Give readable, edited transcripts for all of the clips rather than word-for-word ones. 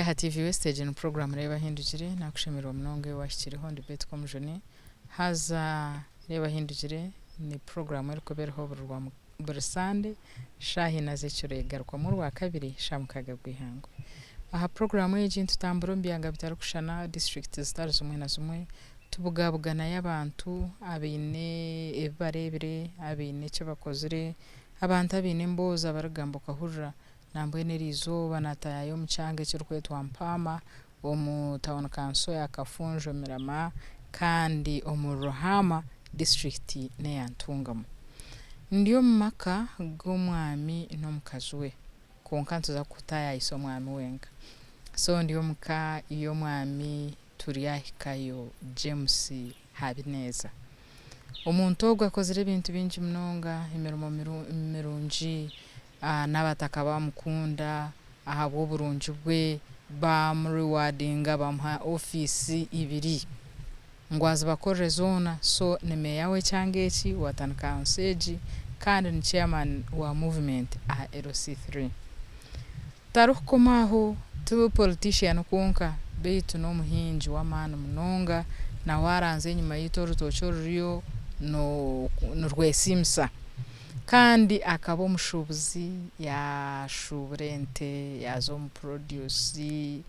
Ori aha TV West egi ni puroguraamu Reeba Ahindukire nakushemererwa munonga ei wahikireho ndi Betty Komujuni haza Reeba Ahindukire ni puroguraamu erikuba eriho buri rwa buri Sande shaaha ina z'ekiro egarukwamu orwakabiri shaaha mukaaga gw'eihangwe. Aha puroguraamu egi nitutambura omu byanga bitarikushushana, disiturikiti zitari zimwe na zimwe tubugabuganayo abantu abaine ebi bareebire, abaine eki bakozire, abantu abaine emboozi abarikugamba okahurira Nambwenu eriizooba naataayaaya omu kyanga ekirikwetwa Mpaama omu tauni kanso ya Kafunjo Mirama kandi omuri Ruhaama disiturikiti n'eya Ntungamo. Ndi omu maka g'omwami n'omukazi we kwonka nituza kutaayaayisa omwami wenka. So ndi omu ka y'omwami Turyahikayo James Habineza. Omuntu ogu akozire ebintu bingi munonga, emirimo mirungi, n'abataka baamukunda ahabw'oburungi bwe, baamu-rewardinga baamuha ofiisi ibiri ngu azibakorere zoona, so ni meeya w'ekyanga eki, wa town council egi kandi ni chairman wa movement aha LC three. Tarikukoma aho, ti politician kwonka beitu n'omuhingi w'amaani munonga, na waaranzya enyima yaitu orutookye oruriyo nirwesiimisa. Kandi akaba omushuubuzi, yaashuubura ente, yaaza omu produce,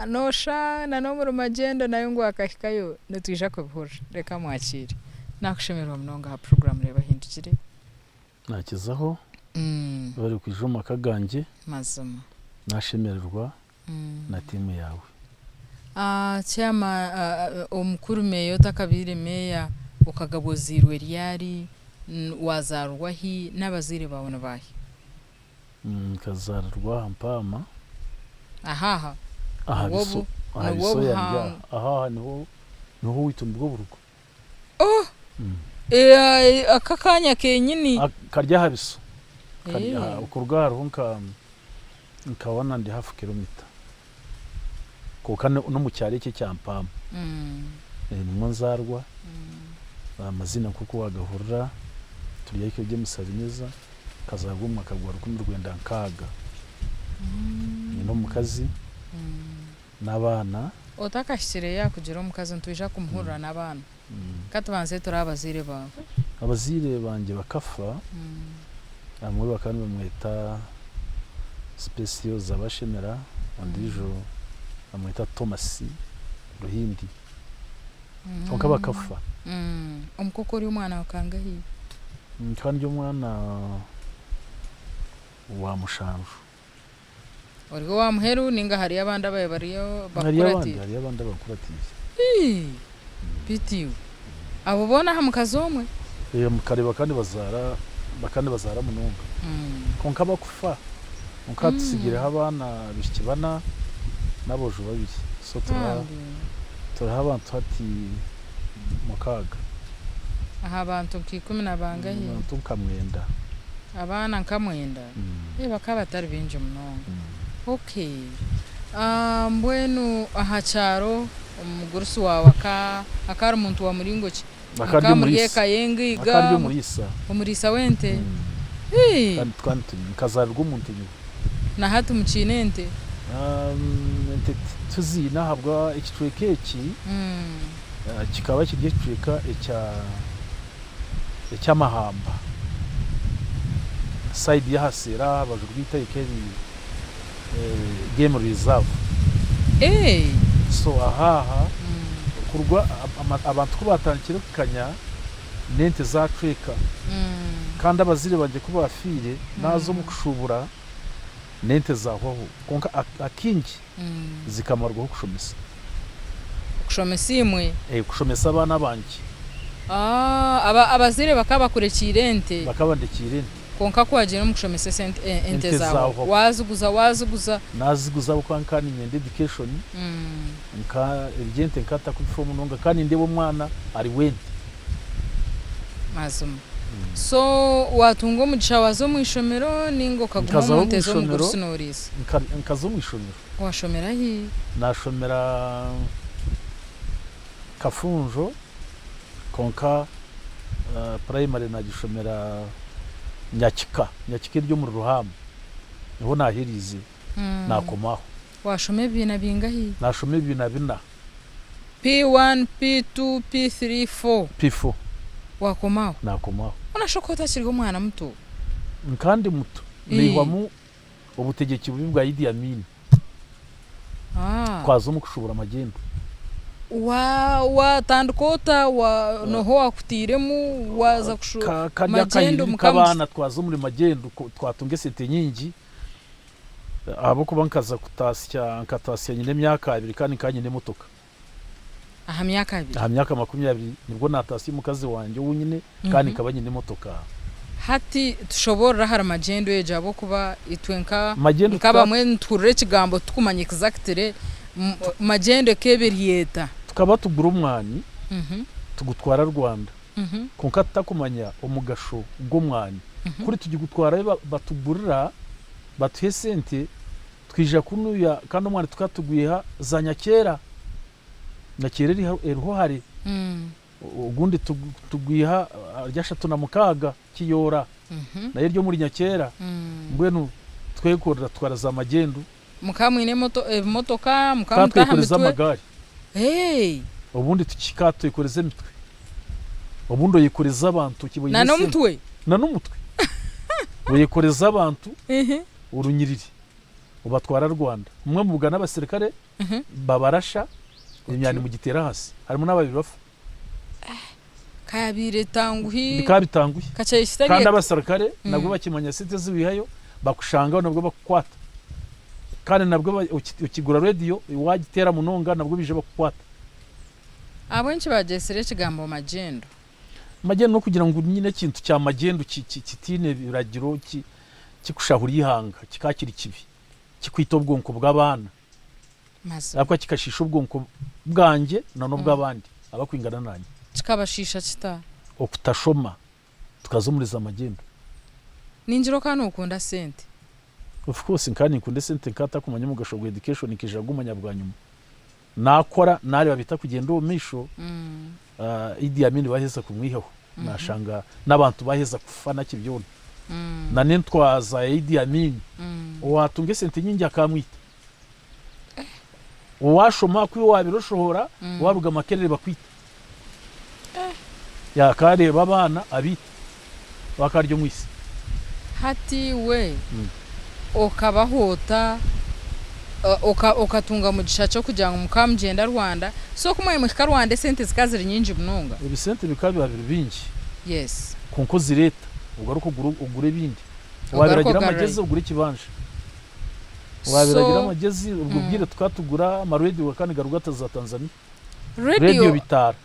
nooshusha na n'omuri magyendo nayo ngu akahikayo, nitwija kubihurira. Reka mwakiire. Naakushemererwa munonga aha puroguraamu Reeba Ahindukire. Naakizaho webare kwija omu maka gangye. Mazima. Naashemererwa na tiimu yaawe. Chairman, omukuru meeya otakabaire meeya okagabwa ozairwe ryari, wazaarwa hi, n'abazaire baawe ni baahi? Nkazaarirwa aha Mpaama. Aha aha? Aha Biso. Aha Biso aha aha niho owaitu nibwo burugo. Oh! Aka akaanya kenyini. Kari aha biso. Okuruga aha hariho nka one and half kilometer. Kwonka n'omu kyaro eki ekya Mpaama. Nimwo nzaarwa. Amaziina nk'oku waagahurira, Turyahika James Habineza, nkazaarwa omu mwaka gwa 1960. Nyine omukazi. n'abaana. Otakahikire yaakugira omukazi nitwija kumuhurira n'abaana. Ka tubanze turabe abazaire baawe. Abazaire bangye bakafa, omwe bakaba nibamweta Specioza Bashemera ondiijo bamweta Thomas Ruhindi kwonka bakafa. Omuka okwo ori omwana wa kangahi? Nkaba ndi omwana wa mushanju. Ori owa muheru ninga hariyo abandi ababaire bariyo Hariyo abandi, bakukuratiire? hariyo abandi abankuratiire. Ii! Beitu iwe, abo boona aha mukazi omwe? Ee, mukareba bakaba nibazaara, bakaba nibazaara munonga. Kwonka bakufa, kwonka hatutsigireho abaana abaishiki bana n'aboojo babiri. So turiho, Bambi. turiho abantu hati mukaaga. Aha bantu nka ikumi na bangahi? Abantu nka mwenda. Abaana nka mwenda? Eeh bakaba batari baingi munonga. Okay. Mbwenu aha kyaro omugurusi waawe aka akaba ari muntu wa muringo ki? Akaba ari Mukaba muri omuriisa. eka y'engaiga? Akaba ari omuriisa. Omuriisa w'ente? Hii! Kandi tukaba nitu nkazarirwa omu nte nyowe. Na hati mukiine ente? Ente tituziine ahabwa ekicweka eki kikaba kiri ekicweka ekya eky'amahamba sayidi y'aha seeri aha rubaju rw'eitaka eri game reserve. So aha aha kuruga abantu ku baatandikire kukanya n'ente zaacweka kandi abazaire bangye ku baafiire naaza omu kushuubura n'ente zaahwaho kwonka akaingi zikamarwaho kushomesa. Okushomesa imwe? Kushomesa abaana bangye. Abazaire bakaba bakurekiire ente? Bakaba bandekiire ente. Kwonka ku wagiire omu kushomesa esente ente zahwaho, waziguza waziguza. Naziguza ahabw'okuba nkaba niinyenda education, nka eby'ente nkaba ntarikubifaho munonga, nkaba nindeeba omwana ari w'ente. Mazima. So watunga omugisha waza omu ishomero ninga okaguma Nkazaho omu omu nte ishomero, z'omugurusi noriisa? Nkaza omu ishomero. Washomera hi? Nashomera Kafunjo kwonka primary nagishomera Nyakika, Nyakika eri omuri Ruhaama niho naheriize nakomaho. Waashoma ebibiina bingahi? Naashoma ebibiina bina. P1, P2, P3, 4. P4. Waakoma aho? Naakoma aho. Mbwenu shi okaba otakiri omwana muto? Nkaba ndi muto. Naihwamu obutegyeki bubi bwa Idi Amin. Twaza omu kushubura magendu. Waatandika ota? N'oha owaakutairemu waaza kushubura Kari magendu? akahiriri Mukaba k'abaana twaza omuri magendu twatunga esente nyingi ahabw'okuba nkaza kutaasya nkataasya nyine emyaka abiri kandi nkaba nyine emotoka. Aha myaka abiri? Aha myaka 20 nibwo naataasya omukazi wangye ou nyine kandi nkaba nyine emotoka. Hati tushoboorore ahari magendu egyo ahabw'okuba itwe nka Magendu nka abamwe nituhurira ekigambo titukumanya exactly magendu ekaba eri eta? Tukaba tugura omwani tugutwara Rwanda kwonka tutakumanya omugasho gw'omwani. Kuri tugigutwarayo batugurira batuha esente twija kunuya kandi omwani tukaba tugwiha za Nyakyera, Nyakyera eriho hare, ogundi tugwiha ahari 36 Kiyoora nayo eri omuri Nyakyera, mbwenu twekorera tutwara za magendu. Mukaba mwine ebimotoka mukaba Tukaba muta aha twekoreza mitwe? amagaari, obundi tukihika aha twekoreza emitwe, obundi oyekoreza abantu okiba oine Na esente. n'omutwe? Na n'omutwe. Oyekoreza abantu orunyiriri obatwara Rwanda. Mumwe mubugana abaserikare babarasha emyani mugiteera ahansi harimu n'ababiri bafa. Kayabaire etanguhi. Bikaba bitanguhi. Kakyaye kitari. Kandi abaserikare nabwo bakimanya sente ezi wihayo bakushangaho nabwo bakukwata. Kandi nabwo okigura rediyo wagiteera munonga nabwo baija bakukwata. Ahabw'enki bagyetsire ekigambo magyendo? Magendu n'okugira ngu nyine ekintu kya magendu kitaine biragiro kikushahura eihanga kikaba kiri kibi kikwita obwonko bw'abaana ahabw'okuba kikashiisha obwonko bwangye n'obw'abandi abakwingana nanye. Kikabashiisha kita? Okutashoma tukaza omuri za magendu. Ningira okaba nokunda sente. Of course nkaba ninkunda esente nkaba ntakumanya omugasho gwa education nkaija kugumanya bwanyima. Nakora nareeba bitakugyenda omu maisho Idi Amin baheza kumwihaho nashanga n'abantu baheza kufa naki byona. Na n'entwaza ya Idi Amin owatunga esente nyingi akamwita. Owashoma ku wabaire oshohora waruga Makerere bakwita. Yakareeba abaana abaita bakaba ari omwitsi. Hati iwe okabaho ota, okatunga mugisha ki okugira ngu mukaba mugyenda Rwanda? So ku mwaba nimuhika Rwanda esente zikaba ziri nyingi munonga? Ebisente bikaba biba biri bingi. Yes. Kwonka ozireeta ogaruke ogure ebindi. Wabaire Ogaruke agira ogarurayo. amagyezi ogure ekibanja. Wabaire agira So amagyezi obwo bwire tukaba tugura amarediyo gakaba nigaruga za Tanzania. Rediyo Radio bitaara.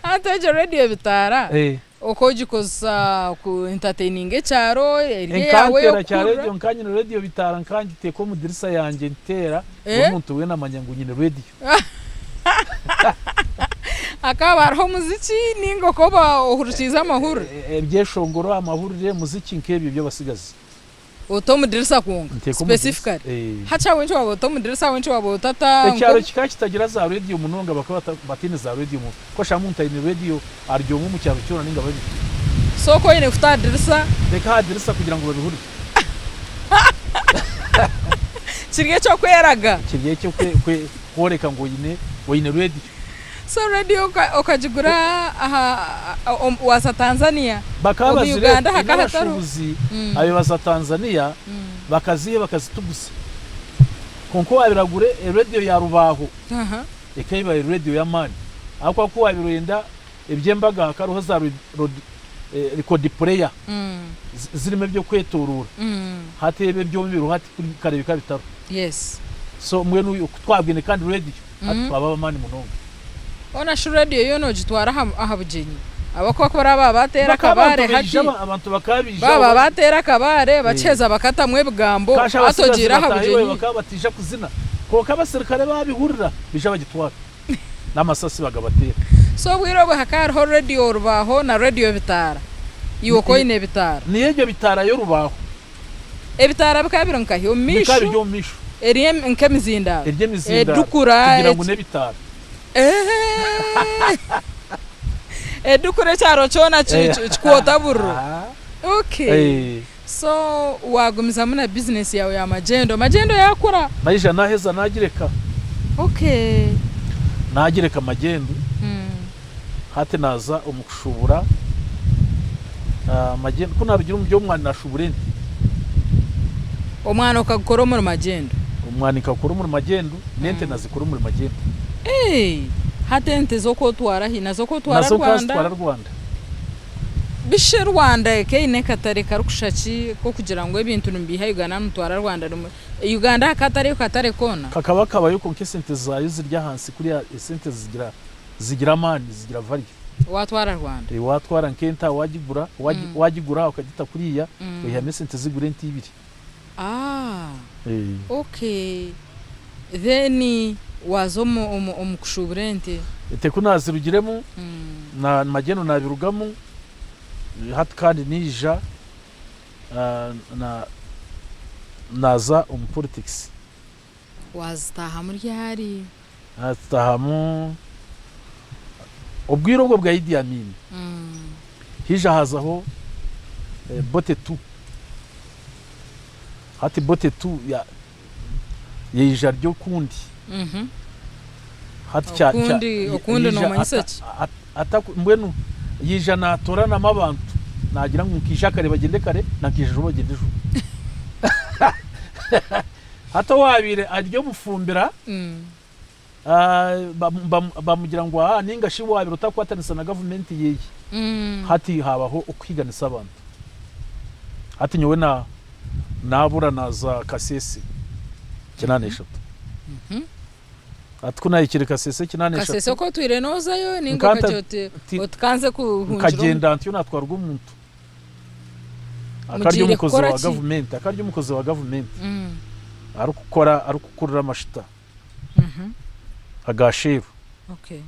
Hati egyo rediyo bitaara Eh. oku ogikozesa ku entertaininga ekyaro eri eyaawe Nkanteera kya ey'okuhurira. rediyo nka nyine rediyo bitaara nka ngiteeka omu dirisa yangye nteera Eh? omuntu weena amanya ngu nyine rediyo. Hakaba hariho omuziki ninga okoba ohurikiize amahurire? Ebyeshongoro, amahurire, muziki nk'ebyo eby'abasigazi. Ota omu dirisa kwonka Nteeka omu dirisa. specifically. Eh. Hati ahabw'enki waaba ota omu dirisa ahabw'enki waaba otata Ekyaro nk'omu. kikaba kitagira za rediyo munonga bakaba bataine za rediyo munonga. Ku oshanga omuntu aine rediyo ari omwe omu kyaro kyona ninga babiri. So ku oine kuta aha dirisa. Nteeka aha dirisa kugira ngu babihurire. Kiri eky'okweraga. Kiri eky'okworeka ngu oine rediyo. So rediyo okagigura aha waaza Tanzania? Bakaba Omu bazireeta Uganda haine hakaba hatariho? abashuubuzi ababaire baza Tanzania bakaziiha bakazituguza. Kwonka owaabaire agura erediyo ya rubaaho ekaba eba eri rediyo y'amaani ahabw'okuba ku waabaire oyenda eby'embaga hakaba hariho za record player zirimu eby'okwetooroora. Hati ebi ebyoma ebiriho hati kare bikaba bitariho. So mbwenu ku twabwine kandi rediyo Hati twaba ab'amaani munonga. Hoona shi rediyo yoona ogitwara aha bugyenyi? Ahabw'okuba ku baraabe baba baateera Bakaba akabaare abantu hati, baija, abantu bakaba baija baaba aho. baateera akabaare bakiheza bakatamu ebigambo, Kasha hati abasigazi ogiire aha bataahi baawe bugyenyi. bakaba bataija kuzina. Kwonka abaserukare baabihurira baija bagitwara n'amasasi bagabateera. So obwire obwo hakaba hariho rediyo orubaaho na rediyo bitaara. Iwe okaba oine bitaara. Niyo egyo bitaara y'orubaaho. Ebitaara bikaba biri nkahi? Omu Bikaba biri maisho? omu maisho. Eri nk'emizindaaro? Eri emizindaaro. Edukura. Kugira ngu n'ebitaara. Edukura ekyaro kyona kikwota buriro. Okay. So waagumizamu na bizinesi yaawe ya magyendo, magyendo yaakura? Naija naaheza naagireka. Okay. Naagireka magyendo, hati naaza omu kushuubura magyendo. Ku naarugire omu by'omwani naashuubura ente. Omwani okagukora omuri magyendo? Omwani nkagukora omuri magyendo n'ente nazikora omuri magyendo. Eeh! Hati ente zo okotwara hi? Nazo okotwara Nazo Rwanda? nkazitwara Rwanda. Bishi Rwanda eka eine akatare karikushusha ki k'okugira ngu ebintu nimubiiha Uganda nimutwara Rwanda Uganda hakaba hatariyo katare koona? Kakaba kabayo kwonka esente zaayo ziri ahansi kuriya esente zigira zigira amaani zigira value. Waatwara Rwanda? Waatwara nk'ente aha waagigura waagigura aha okagita kuriya oihamu esente zigura ente ibiri. Aah okay then waaza omu kushuubura ente? Ente ku naazirugiremu na magyendo naabirugamu hati kandi naija naaza omu politics. Waazitaahamu ryari? Naazitaahamu obwire obwo bwa Idi Amin. Haija haazaho Bote two. Hati Bote two yaija ari okundi. Hati kya kya Okundi okundi yaija noomanyisa ata ki? ata mbwenu yaija naatoranamu abantu naagira ngu nkaija kare bagyende kare na nkaija juba bagyende juba. Hati owaabaire ari omufumbira bamugira ngu aa ninga shi waabaire otakwatanisa na gavumenti yeye hati haabaho okuhiiganisa abantu. Hati nyowe naabura naaza Kasese 83. Hati ku naahikire Kasese Kasese 83. Oku otwire noozayo ninga Nkanta okagira oti oti kanze kuhungira omu. Nkagyenda ntyo naatwarwa omuntu. Akaba ari Mugiire omukozi kukora wa ki? gavumenti, akaba ari omukozi wa gavumenti arikukora arikukurira amashuta aga Shell. Okay.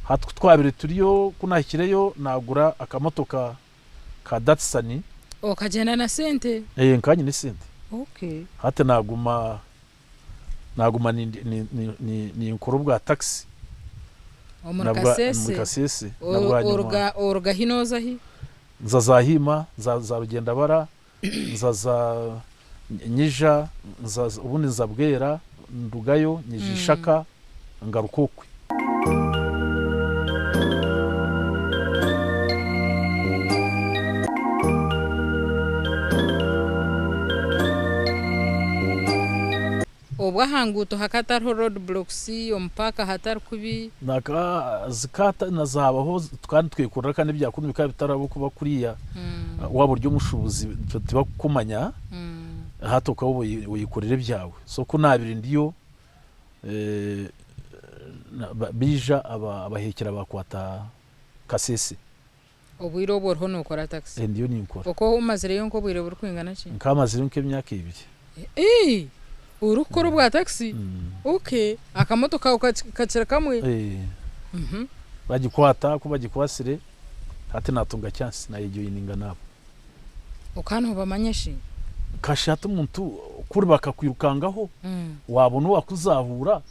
Hati ku twabire turiyo, ku naahikireyo naagura akamotoka ka Datsun. Okagyenda na sente? Ee, nkaba nyine esente. Okay. Hati naaguma Naaguma ninkora obwa takisi Omuri Kasese? Omuri Kasese. Na bwanyima. Oruga hi nooza hi? Nza za Hiima, nza za Rugyendabara, nza za Nyija, obundi nza Bwera, ndugayo nyija Ishaka, ngaruka okwe. Obwo aha nguuto hakaba hatariho road blocks, omu paaka hatari kubi. Zikaaba tukaba nitwekorera kandi ebya kunu bikaba bitari ahabw'okuba kuriya waaba ori omushuubuzi tibakukumanya hati okaba oyekorera ebyawe. So ku naabaire ndiyo Baija abahekyera bakwata Kasese. Obwire obwo oriho nokora taxi? Ndiyo ninkora. Okwo omazireyo nk'obwire burikwingana ki? Nkaba mazireyo nk'emyaka ebiri. Eeh! Orikukora obwa taxi? Okay. Akamotoka kawe kakiri kamwe? Bagikwata, ku bagikwatsire hati natunga chance nayejoyininga naabo. Okaba nobamanya shi? Kasha hati omuntu kuri bakakwirukangaho wabona owakuzahuura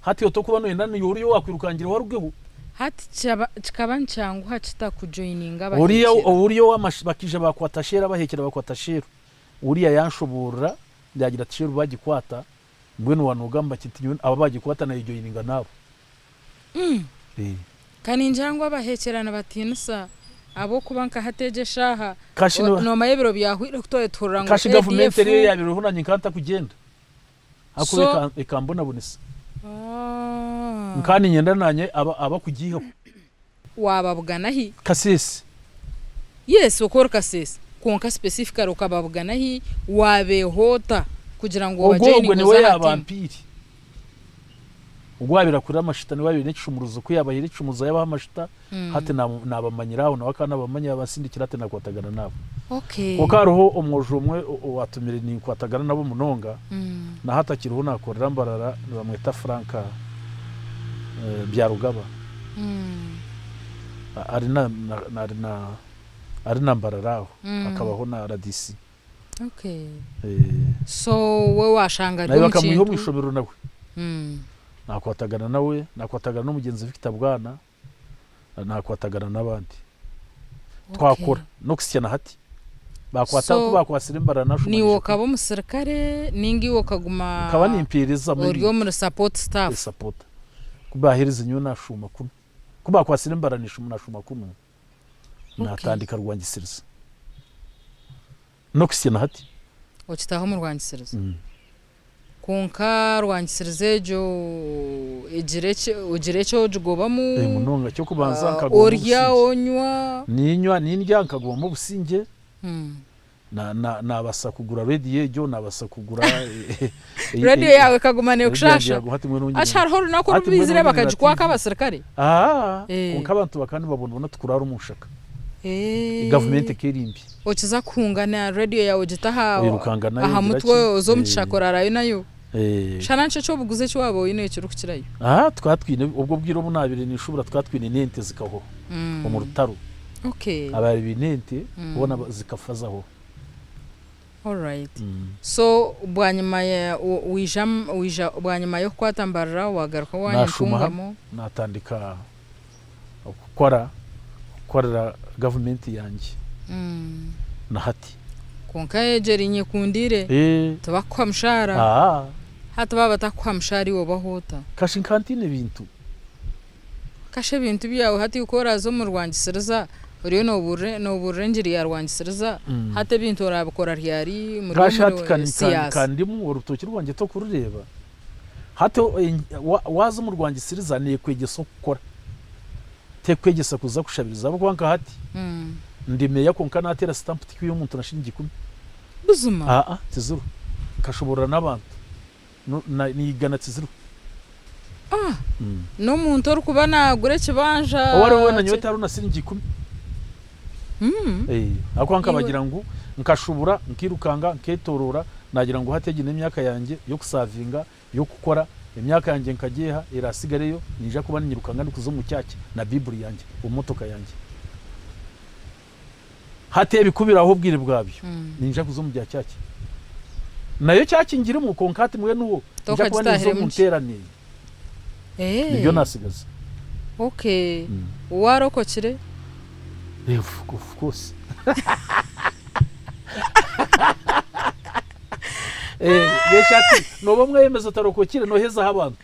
hati otokuba noyenda niiwe oriya owakwirukangireho arugeho. Hati kikaba nikyanguha kita kujoininga Oriya abahekyera? oriya owamash bakaija bakwata sheero abahekyera bakwata sheero oriya yanshoboorora yagira ati sheero bagikwata mbwenu wanogamba ki nti nyowe aba bagikwata nayejoininga naabo. Ka ningira ngu abahekyera nibatiinisa ahabw'okuba nka hati egi eshaaha Kashi niba- noomanya ebiro byahweire ku twaba tuhurira ngu Kashi gavumenti ADF eriyo eyaabireho naanye nkaba ntakugyenda ahakuba So- ekambonabonesa. Ah. Nkaba niinyenda naanye aba abakugiihaho. Waababugana hi? Kasese. Yes okwo ori Kasese kwonka specifically okababugana hi? Waabeeha ota kugira ngu Ogwo ogwe obajoininge niwe oze aha tiimu? yaabampiire. Ogwo owaabaire akurira amashuta niwe yaabaire n'ekishumuruzo, ku yaabahaire ekishumuruzo yaabaha amashuta, hati naabamanyira aho, nawe akaba naabamanya yaabansindikira hati naakwatagana naabo. Kwonka hariho omwojo omwe owaatumire ninkwatagana nabo munonga, na hati akiriho naakorera Mbarara, nibamweta Frank Byarugaba. Ari na ari na Mbarara aho, akabaho na rdc. Okay. So we washanga ari Nawe omu bakamwiha omu kintu. ishomero nawe. Nakwatagana nawe, nakwatagana n'omugyenzi Victor Bwana, nakwatagana n'abandi. Twakora n'okuhitsya na hati. Bakwata So, ku bakwasire Mbarara nashuma Niiwe naija okaba omusirikare ninga iwe okaguma Nkaba nimpeereza ori omuri support staff? Support. Ku baaherize nyowe nashuuma kunu. Ku baakwasire Mbarara nashuuma kunu natandika rwangisiriza. N'okuhitsya na hati. Okitaaha omu rwangisirizo? Kwonka rwangisirizo egyo egira eki ogira eki ogigobamu? Munonga. Eky'okubanza nkagobamu Orya, obusingye. onywa? Niinywa, nindya nkagobamu obusingye. Naabasa kugura rediyo egyo, naabasa kugura. Rediyo yaawe ekaguma neekushasha? Hashi hariho orunaku oru baizire bakagikwaka abasirikare? Kwonka abantu bakaba nibabonabona tikuraara omu nshaka. Gavumenti ekaba eri mbi. Okiza kuhunga na rediyo yaawe ogita aha mutwe oze omu kishaka oraarayo nayo? Shana nikyo ky'obuguzi eki waaba oine ekirikukirayo. Tukaba twine, obwo obwire obu naabaire ninshubura tukaba twine n'ente zikahwaho omu rutaro. Ababaire baine ente boona zikafa zaahwaho. Alright. So bwanyima waija waija bwanyima y'okukwata Mbarara waagaruka owaanyu Naashuuma hanu Ntungamo. naatandika kukora kukorera gavumenti yangye na hati. Kwonka egyo eri nyekundiire tibakukuha mushaara. Hati baaba batakukuha mushaara iwe obaho ota? Kashi nka ntaine bintu. Kashi ebintu byawe hati ku oraaze omu rwangisiriza oriyo noobuurira engiri ya rwangisiriza hati ebintu oraabikora ryari muri Kashi hati ka ndimu orutookye rwangye tokurureeba. Hati waaza omu rwangisiriza neekwegyesa okukora. Tekukwegyesa kuza kushabiriza ahabw'okuba nka hati ndi meeya kwonka naateera sitampu tikwiha omuntu na shiringi ikumi. Buzima? Aa tiziriho. Nkashoboorora n'abantu na igana tiziriho. Ah! N'omuntu orikuba naagura ekibanja. Ou ariwe weena nyowe tihariho na siringi ikumi. Ahabw'okuba nkabagira ngu nkashubura, nkairukanga, nkeetooroora naagira ngu hati egi n'emyaka yangye y'okusaavinga y'okukora, emyaka yangye nkagyeha, eraatsigareyo niinyija kuba niinyirukanga ndikuza omu kyakya na Baiburi yangye omu motoka yangye. Hati ebi ku biraahe obwire bwabyo, niinyija kuza omu bya kyakya. Nayo kyakya ngirimu kwonka hati mbwenuho niinyija kuba ninza omu Tokagitahiremu gye. nteerane. Nibyo naatsigaza. Okay. Waarokokire? Of course. Mbwenu hati nooba omweyemezi otarokokire noohezaho abantu.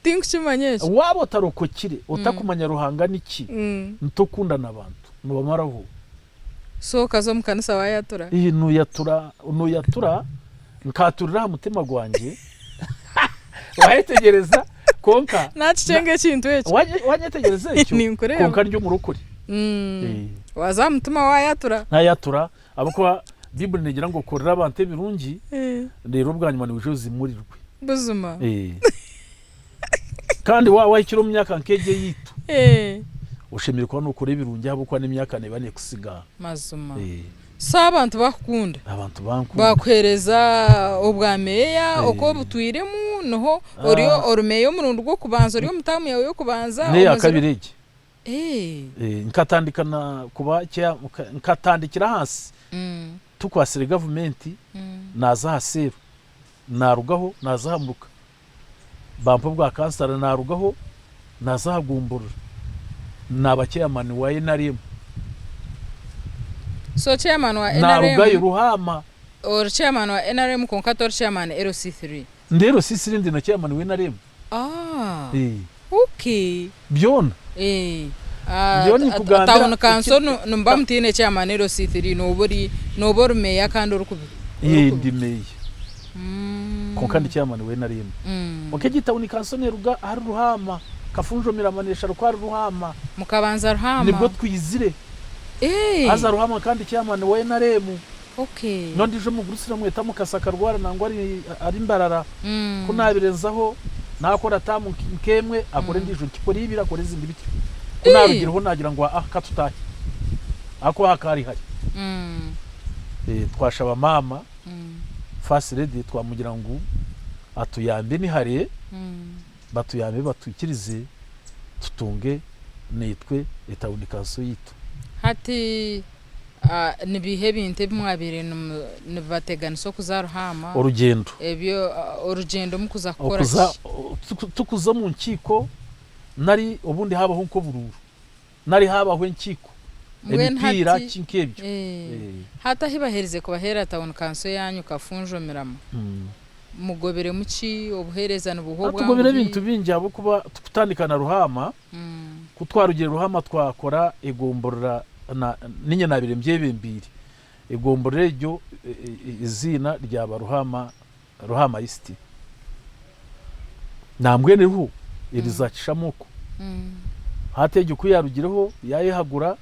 Tinkukimanya ekyo. Waaba otarokokire otakumanya Ruhanga niki, ntokunda na bantu, noobamaraho. So okaza omu kanisa waayatura? Ii, Nooyatura, nooyatura, nkaaturira aha mutima gwangye, waayetegyereza, kwonka. Naakikyenga ekintu ekyo. Waanyetegyereza ekyo? Ninkureeba. Kwonka ndi omurokore. Waaza aha mutima waayatura? Naayatura, ahabw'okuba Baiburi neegira ngu okorere abantu ebirungi, reero bwanyima noija ozimurirwe. Buzima. Kandi waaba wahikire omu myaka nk'egi eyaitu, oshemereire kuba nookora ebirungi ahabw'okuba n'emyaka neeba neekutsiga. Mazima. So abantu bakukunda? Abantu bankunda. Bakuheereza obwa meeya oku obutwiremu niho ori ori meeya omurundi gw'okubanza ori omu taamu yaawe y'okubanza? N'eya kabiri egi. Nkatandika na kuba nkatandikira ahansi tukwatsire gavumenti naaza aha seeru naarugaho naaza aha muruka bampa obwa kansara naarugaho naaza aha gomborora naaba chairman wa NRM. So chairman wa NRM. Naarugayo Ruhaama. Ori chairman wa NRM kwonka tori chairman LC3. Ndi LC3 ndi na chairman wa NRM. Ah. Okay. Byona. Eh. Nyowe ninkugambira Town council nimuba mutaine chairman LC3 nooba ori nooba ori meeya kandi orikubi. Eh, ndi meeya. Kwonka ndi chairman wa NRM. Kwonka egi town council neeruga ahari Ruhaama, Kafunjo Mirama neesharuka ahari Ruhaama. Mukabanza Ruhaama. Nibwo twizire. Eh. Haza Ruhaama nkaba ndi chairman wa NRM. Okay. N'ondiijo omugurusi namweta Mukasa akarwara nangwa ari ari Mbarara. Ku naabire nzaho naakora taamu nk'emwe akora endiijo nkikora ibiri akora ezindi bityo. Ku naarugireho naagira ngu aa ka tutaahe ahakuba hakaba hari hare. Twashaba maama first lady twamugira ngu atuyambe ni hare batuyambe batwikirize tutunge naitwe etawuni kanso yaitu. Hati Ni biiha ebintu ebi mwabaire nibibateganisa okuza Ruhaama? Orugyendo. Ebyo orugyendo mukuza kukora ki? Tukuza omu nkiiko nari obundi haabaho nk'oburuuru nari haabaho enkiiko. Mbwenu Emipiira hati ki nk'ebyo. Eh. Eh. Hati ahi baherize kubaheera tawuni kanso yaanyu Kafunjo Mirama, mugobiremu ki? Obuheereza nibuha Tugobire obwanguhi? ebintu bingi ahabw'okuba tukutandika na Ruhaama, ku twarugire Ruhaama twakora egomborora na niinye naabaire mbyebembeire. Egomborora egyo eiziina ryaba Ruhaama Ruhaama East. Nambwenu eriho eriza Kishama okwo. Hati egyo ku yarugireho yayehagura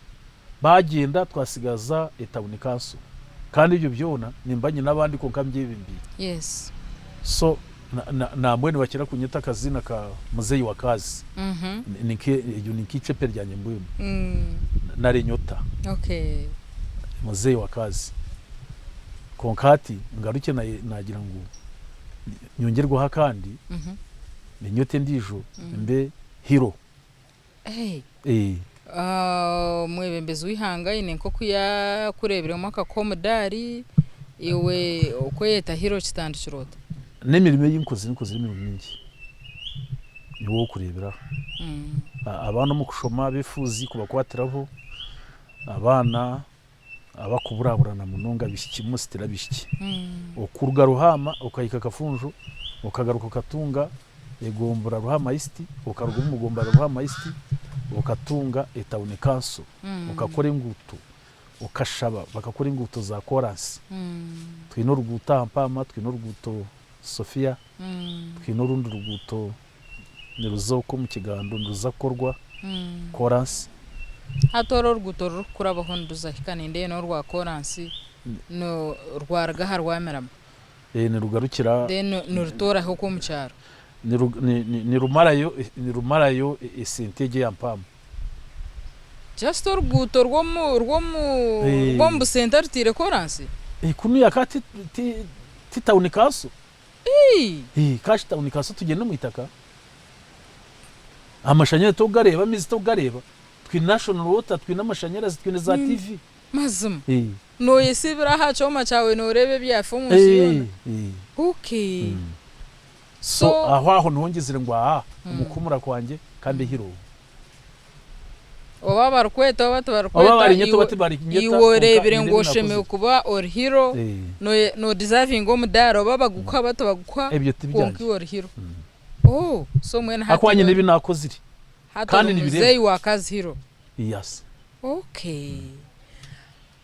bagyenda twasigaza etawuni kanso. Kandi ebyo byona nimba nyine abandi kwonka mbyebembeire. Yes. So nambwenu nibakira kunyeta akaziina ka muzeeyi wa kaazi. Eryo ni nk'eicepe ryangye mbwenu. Nari enyota. Okay. Muzeeyi wa kaazi. Kwonka hati ngarukye nagira ngu nyongyerweho akandi, enyota endiijo mbe hero. Omwebembezi w'eihanga aine nk'oku yaakureebiremu akakuha omudaari, iwe okweyeta hero kitandikire ota? N'emirimo ei nkozire, nkozire emirimo mingi niiwe ow'okureeberaho. Abaana omu kushoma abeefuuzi kubakwatiraho, abaana abakuburaburana munonga abaishiki mostly abaishiki. Okuruga Ruhaama okahika Kafunjo okagaruka okatunga egombora Ruhaama East okaruga omu gombora Ruhaama East okatunga etawuni kanso okakora enguuto okashaba bakakora enguuto za koransi. Twine oruguuto aha Mpaama, twine oruguuto Sophia, twine orundi ruguuto niruza okwo omu Kigando niruza kukorwa koransi. Hati oru oruguuto orurikukurabaho niruza hika nindeeba n'orwa koransi rwaruga aha rwamirama. Nirugarukira. Then nirutoora hi okwo omu kyaro? Nirumarayo nirumarayo esente egyo eya Mpaama. Just oruguuto rw'omu rw'omu rw'omu busenta rutaire koransi? Kunuya ka ti ti tawuni kanso. Ii! Kashi tawuni kanso tugyende omu itaka? Amashanyarazi tokugareeba, amaizi tokugareeba? Twine national water, twine amashanyarazi, twine za TV. Mazima? Noyesibira aha kyoma kyawe noreeba ebyafa omu nsi yoona? Okay. So aho aho niho ngizire ngu aha omu kuhumura kwangye ka mbe hero. Oba barikweta oba tibarikweta Oba barinyeta oba tibarinyeta iwe kwonka oreebire nyine ngu ebi oshemereire nakozire. kuba ori hero, no deservinga omudaara oba bagukuha oba tibagukuha Ebyo kwonka tibyangye. iwe ori hero. Oh, so mbwenu hati Ahakuba nyine iwe ebi nakozire hati kandi ori nibireebwa. muzeeyi wa kazi hero. Yes. Okay.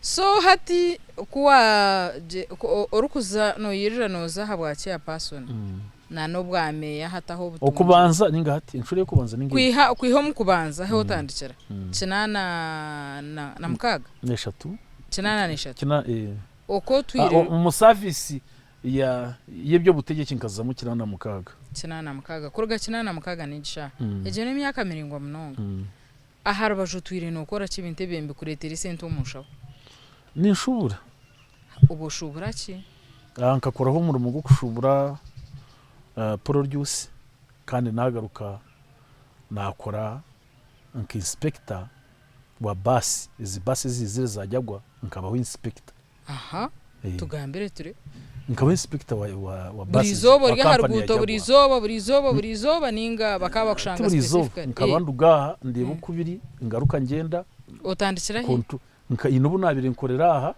So hati ku wa ku orikuza noyirira noza aha bwa chairperson na n'obwa meeya hati ahu obutungire. Okubanza ninga hati enshuro y'okubanza ninga egi? Kwiha kwiha omu kubanza ahu otandikira kinaana na mukaaga? N'eshatu. 83. Kina eh. Oku otwire. Omu service ya y'eby'obutegyeki nkazamu 86. 86. Kuruga 86 n'egi shaaha. Egyo n'emyaka miraingwa munonga. Aha rubaju otwire nookora ki ebintu ebyo nibikureetera esente omu nshaho? Ninshuubura. Oba oshuubura ki? Nkakoraho omurimo gw'okushuubura produce kandi naagaruka naakora nka inspector wa baasi, ezi baasi eziizire za Jaguar nkabaho inspector. Aha, tugambire ture. Nkaba inspector wa wa Buri buses izooba wa ori aha company ya ruguuto buri Jaguar. izooba buri izooba buri izooba ninga bakaba Ti bakushanga buri izooba, specifically? nkaba Eh. nduga aha ndeeba oku biri ngaruka ngyenda Otandikira hi? kontu nka haine obu naabaire nkorera aha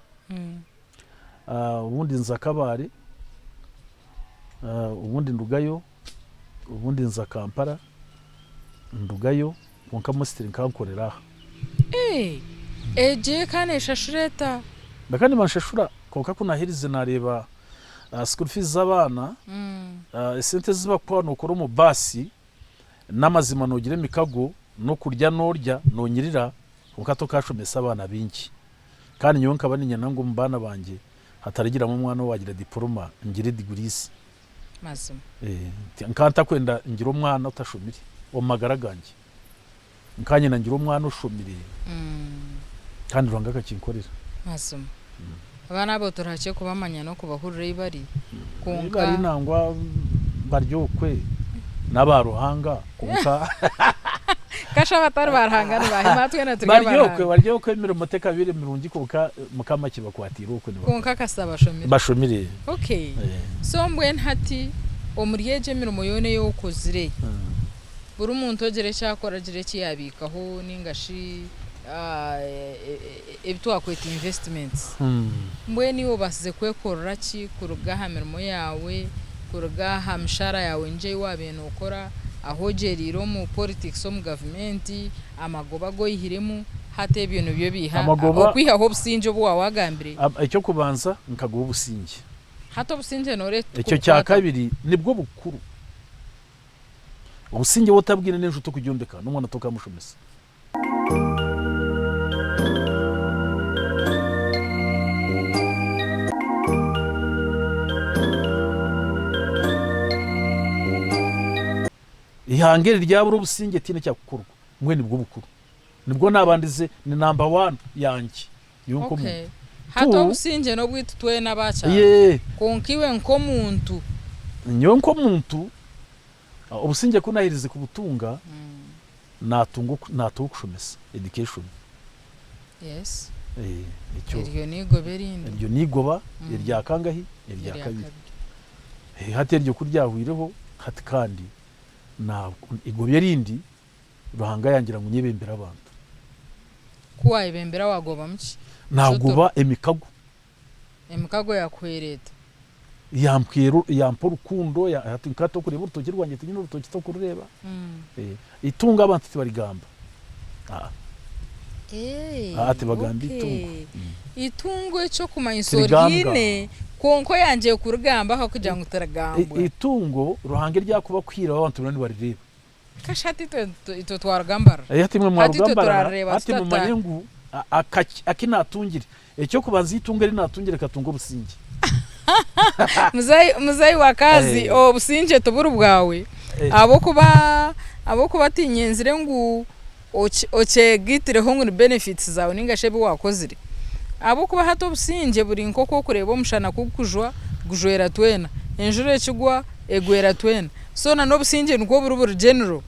obundi nza Kabale obundi ndugayo obundi nza Kampala ndugayo kwonka mostly nkaba nkorera aha. Eh, egyo eka neshashura eta? Bakaba nibanshashura kwonka ku naaherize naareeba school fees z'abaana, esente ezi barikukuha nookora omu baasi, n'amazima noogira emikago, n'okurya noorya noonyirira kwonka tokaashomesa abaana baingi. Kandi nyowe nkaba niinyenda ngu omu baana bangye hatarigiramu omwana owaagira diporoma ngire degrees. Mazima. Nkaba ntakwenda ngire omwana otashomire omu magara gangye. Nkanyenda ngire omwana oshomire kandi Ruhanga akakinkorera. Mazima. Abaana abo turahakye kubamanya n'okubahurira ei bari Ei kwonka. bari nangwa bari okwe n'aba Ruhanga kwonka. Kasha abatari ba Ruhanga nibahima twena turi Bari aba okwe Ruhanga. bari okwe emirimo tekabaire mirungi kwonka Mukama akibakwatiire okwe nibakora. Kwonka kasita bashomire. Bashomire. Okay. So mbwenu hati omuri egyo emirimo yoona ei okozire, Buri muntu ogira eki akora agira eki yaabiikaho nainga shi Ebi twakweta investments. Mbwenu iwe obaasize kwekorera ki kuruga aha mirimo yaawe, kuruga aha mishaara yaawe ngye ei waabaire nookora, ahu ogyereire omu politics omu gavumenti, amagoba agu oihiremu, hati ebyo nibyo biiha Amagoba. okwihaho obusingye obu waaba waagambire. Eky'okubanza nkaguha obusingye. Hati obusingye nooreeba Ekyo kya tikubukwataho. kabiri nibwo bukuru. Obusingye waaba otabwine n'enju tokugyombeka n'omwana tokamushomesa. Eihanga eri ryabura obusingye tihaine ekyakukorwa mbwenu nibwo bukuru. Nibwo nabandize ni namba wani yangye nyowe Okay. nk'omuntu. Hati Two, obusingye n'obwaitu twena aba kyaro. yee, Kwonka iwe nk'omuntu. Nyowe nk'omuntu obusingye ku naherize kubutunga natunga natunga okushomesa, education. Yes. Eh, ekyo Eryo n'igoba erindi. Eryo n'igoba erya kangahi? Erya Erya kabiri. kabiri. Eh, hati eryo ku ryahwireho hati kandi na igoba erindi Ruhanga yangira ngu nyebembere abantu. Ku wayebembera wagobamu ki? Nagoba emikago. Emikago yakuhwera eta? Yampwera yampa orukundo hati nka hati orikureeba orutookye rwangye tinyine orutookye tokurureeba. Eitungo abantu tibarigamba. Aa tibagamba eitungo. Eitungo eky'okumanyisa Tirigambwa. oriine kwonka oyangire kurigamba ahabw'okugira ngu tirigambwa. Eitungo Ruhanga eryakuba akuhaire abantu boona nibarireeba. Kasha hati itwe twarugambarara. Hati imwe Hati itwe mwarugambarara, turarureeba hati tutata. mumanye ngu aki naatungire. Eky'okubanza eitungo eri naatungire nkatunga obusingye. Muzeeyi Wakazi, obusingye tiburi bwawe ahabw'okuba ahabw'okuba tinyenzire ngu okyegaitireho ngu ni benefits zaawe ninga shi ebi waakozire. Ahabw'okuba hati obusingye buri nk'oku orikureeba omushana ku gurikujwa, gujwera twena, enjura ekigwa egwera twena. So na n'obusingye nikwo buri buri general.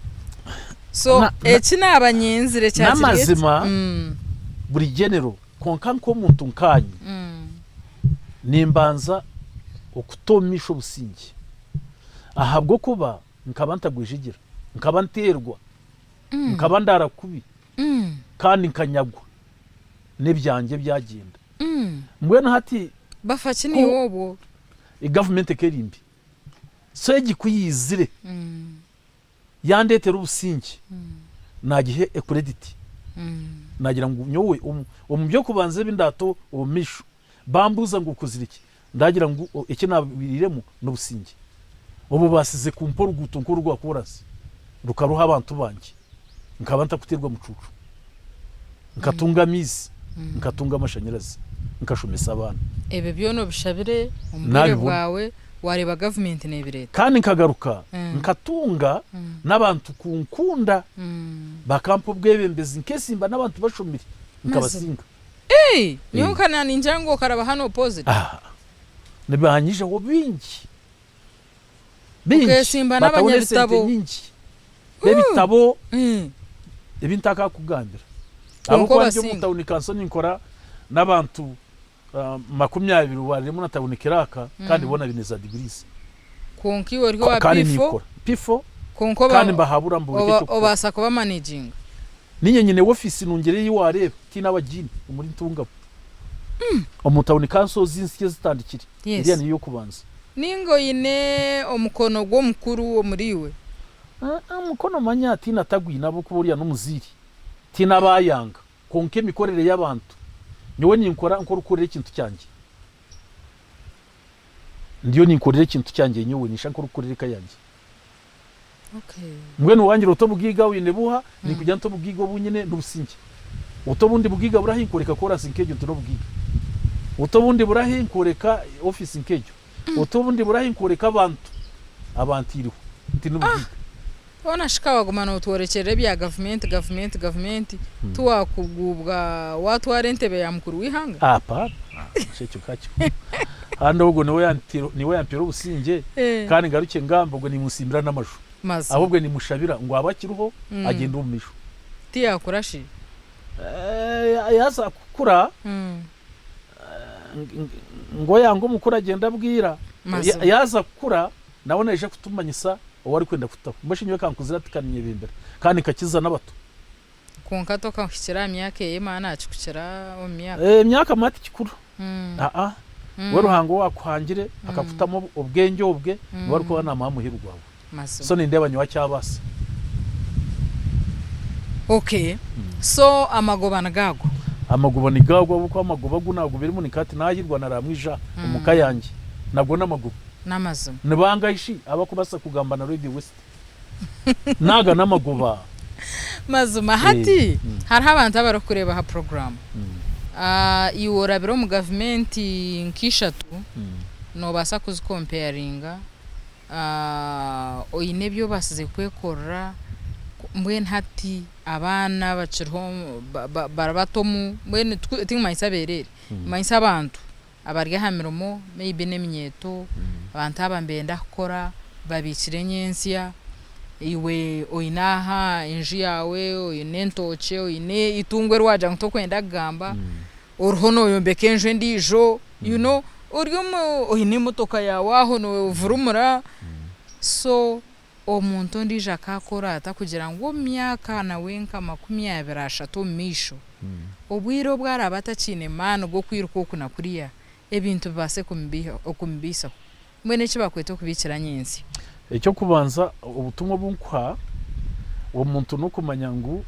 So eki naaba nyenzire kyakiri eki. N'amazima buri general kwonka nk'omuntu nkaanye nimbanza okuta omu maisho obusingye ahabw'okuba nkaba ntagwejegyera, nkaba nteerwa, nkaba ndaara kubi kandi nkanyagwa n'ebyangye byagyenda. Mbwenu hati Bafa ki ku naiwe obwo? Gavumenti ekaba eri mbi so egi ku yaizire Yandeetera obusingye, naagiha ekurediti. Naagira ngu nyowe omu by'okubanza ebi ndaata omu maisho, bambuuza ngu okozire ki? Ndaagira ngu eki naabiriiremu n'obusingye. Obubaasize kumpa oruguuto nk'oru rwa koorasi, rukaruha abantu bangye, nkaba ntakuteerwa mucuucu. Nkatunga amaizi, nkatunga amashanyarazi, nkashomesa abaana. Ebyo byona obishabire omu bwire Naabibona. bwawe, waareeba gavumenti neebireeta. Kandi nkagaruka nkatunga n'abantu kunkunda, bakampa obwebembezi, nkesimba n'abantu bashomire nkabasinga. Hey! Nyowe nka naningira ngu okaraba hanu opposite. Ah, nibanyijaho bingi bingi, Okesimba bataho n'esente n'abanyabitabo. nyingi b'ebitabo ebi ntakakugambira. Kwonka Ahabw'okuba ndi omu obasinga. tawuni kanso ninkora n'abantu 20 baririmu na tawuni kiraaka kandi boona baine za degrees. Kwonka iwe ori owa Kandi P4 ninkora P4 kwonka kandi mbahabura mboreka eky'okukora. obaasa kuba managinga. Niinye nyine ofiisi nungi eri ei waareeba tihaine abagiine omuri Ntungamo. Omu tawuni kanso ezi nsya ezitandikire eriya niyo y'okubanza. Ninga oine omukono gw'omukuru omuri iwe? Omukono manya tihaine atagwine ahabw'okuba oriya n'omuzaire tihaine abaayanga. Kwonka emikorere y'abantu, nyowe ninkora nk'orikukorera ekintu kyangye. Ndiyo ninkorera ekintu kyangye nyowe, ninsha nk'orikukorera eka yangye. Mbwenu wangira oti obugaiga oine buha? Ninkugira nti obugaiga obu nyine n'obusingye. Oti obundi bugaiga burahi? Nkworeka koorasi nk'egyo nti n'obugaiga. Oti obundi burahi? Nkworeka ofiisi nk'egyo. Oti obundi burahi? Nkworeka abantu abantaireho nti n'obugaiga. Hoona shi ka waguma nootworekyerera ebya gavumenti, gavumenti, gavumenti, tiwaakuguubwa waatwara entebe ya mukuru w'eihanga? Apa, shi ekyo ka kikuru. Kandi ogwo niwe niwe yampeera obusingye, kandi ngarukye ngambe ogwo niimusiimira n'amaju. Mazima. Ahobwe niimushabira ngu abe akiriho, agyende omu maisho. Tiyaakura shi? Yaaza kukura, ngu oyanga omukuru agyenda abwira. Mazima. Yaaza kukura, nawe naija kutumanyisa ou arikwenda kutaho. Mbwenu shi nyowe ka nkuzire ati ka niinyebembera kandi nkakiza n'abato. Kwonka tokahikire aha myaka ei maani akikukira omu myaka. Emyaka manya tikikuru. Aa. We Ruhanga owakuhangire akakutamu obwengye obwe niwe arikuba namanya muheru gwawe. Mazima. So nindeeba nyowe akyabaasa. Okay. So amagoba nigo ago. Amagoba nigo ago ahabw'okuba amagoba agu naagobiremu ni nk'ati naahirwa naraamwija omu ka yangye. Nago n'amagoba. N'amazima. Ni bangahi shi abakubaasa kugamba na Radio West? N'aga n'amagoba. Mazima. Hati hariho abantu abarikukureeba aha puroguraamu. Iwe orabire omu gavumenti nk'ishatu, noobaasa kuzikompeyaringa Oine ebi obaasize kwekorera, mbwenu hati abaana bakiriho bari bato omu, mbwenu tinkumanyisa abeereere, nimanyisa abantu abari aha mirimo maybe n'eminyeeto, abantu aba nibenda kukora babiikire nyentsya, iwe oine aha enju yaawe, oine entookye, oine eitungo eri waagira ngu torikwenda kugamba, oriho nooyombeka enju endiijo. You know ori omu oine emotoka yaawe aho noovurumura so omuntu ondiijo akaakora ata kugira ngu omu myaka nawe nka 20 ashatu omu maisho obwire obu araabe atakiine maani g'okwiruka oku na kuriya ebintu bibaase kumubaisaho. Mbwenu eki bakweta okubiikira nyentsya. Eky'okubanza obutumwa obu nkuha omuntu n'okumanya ngu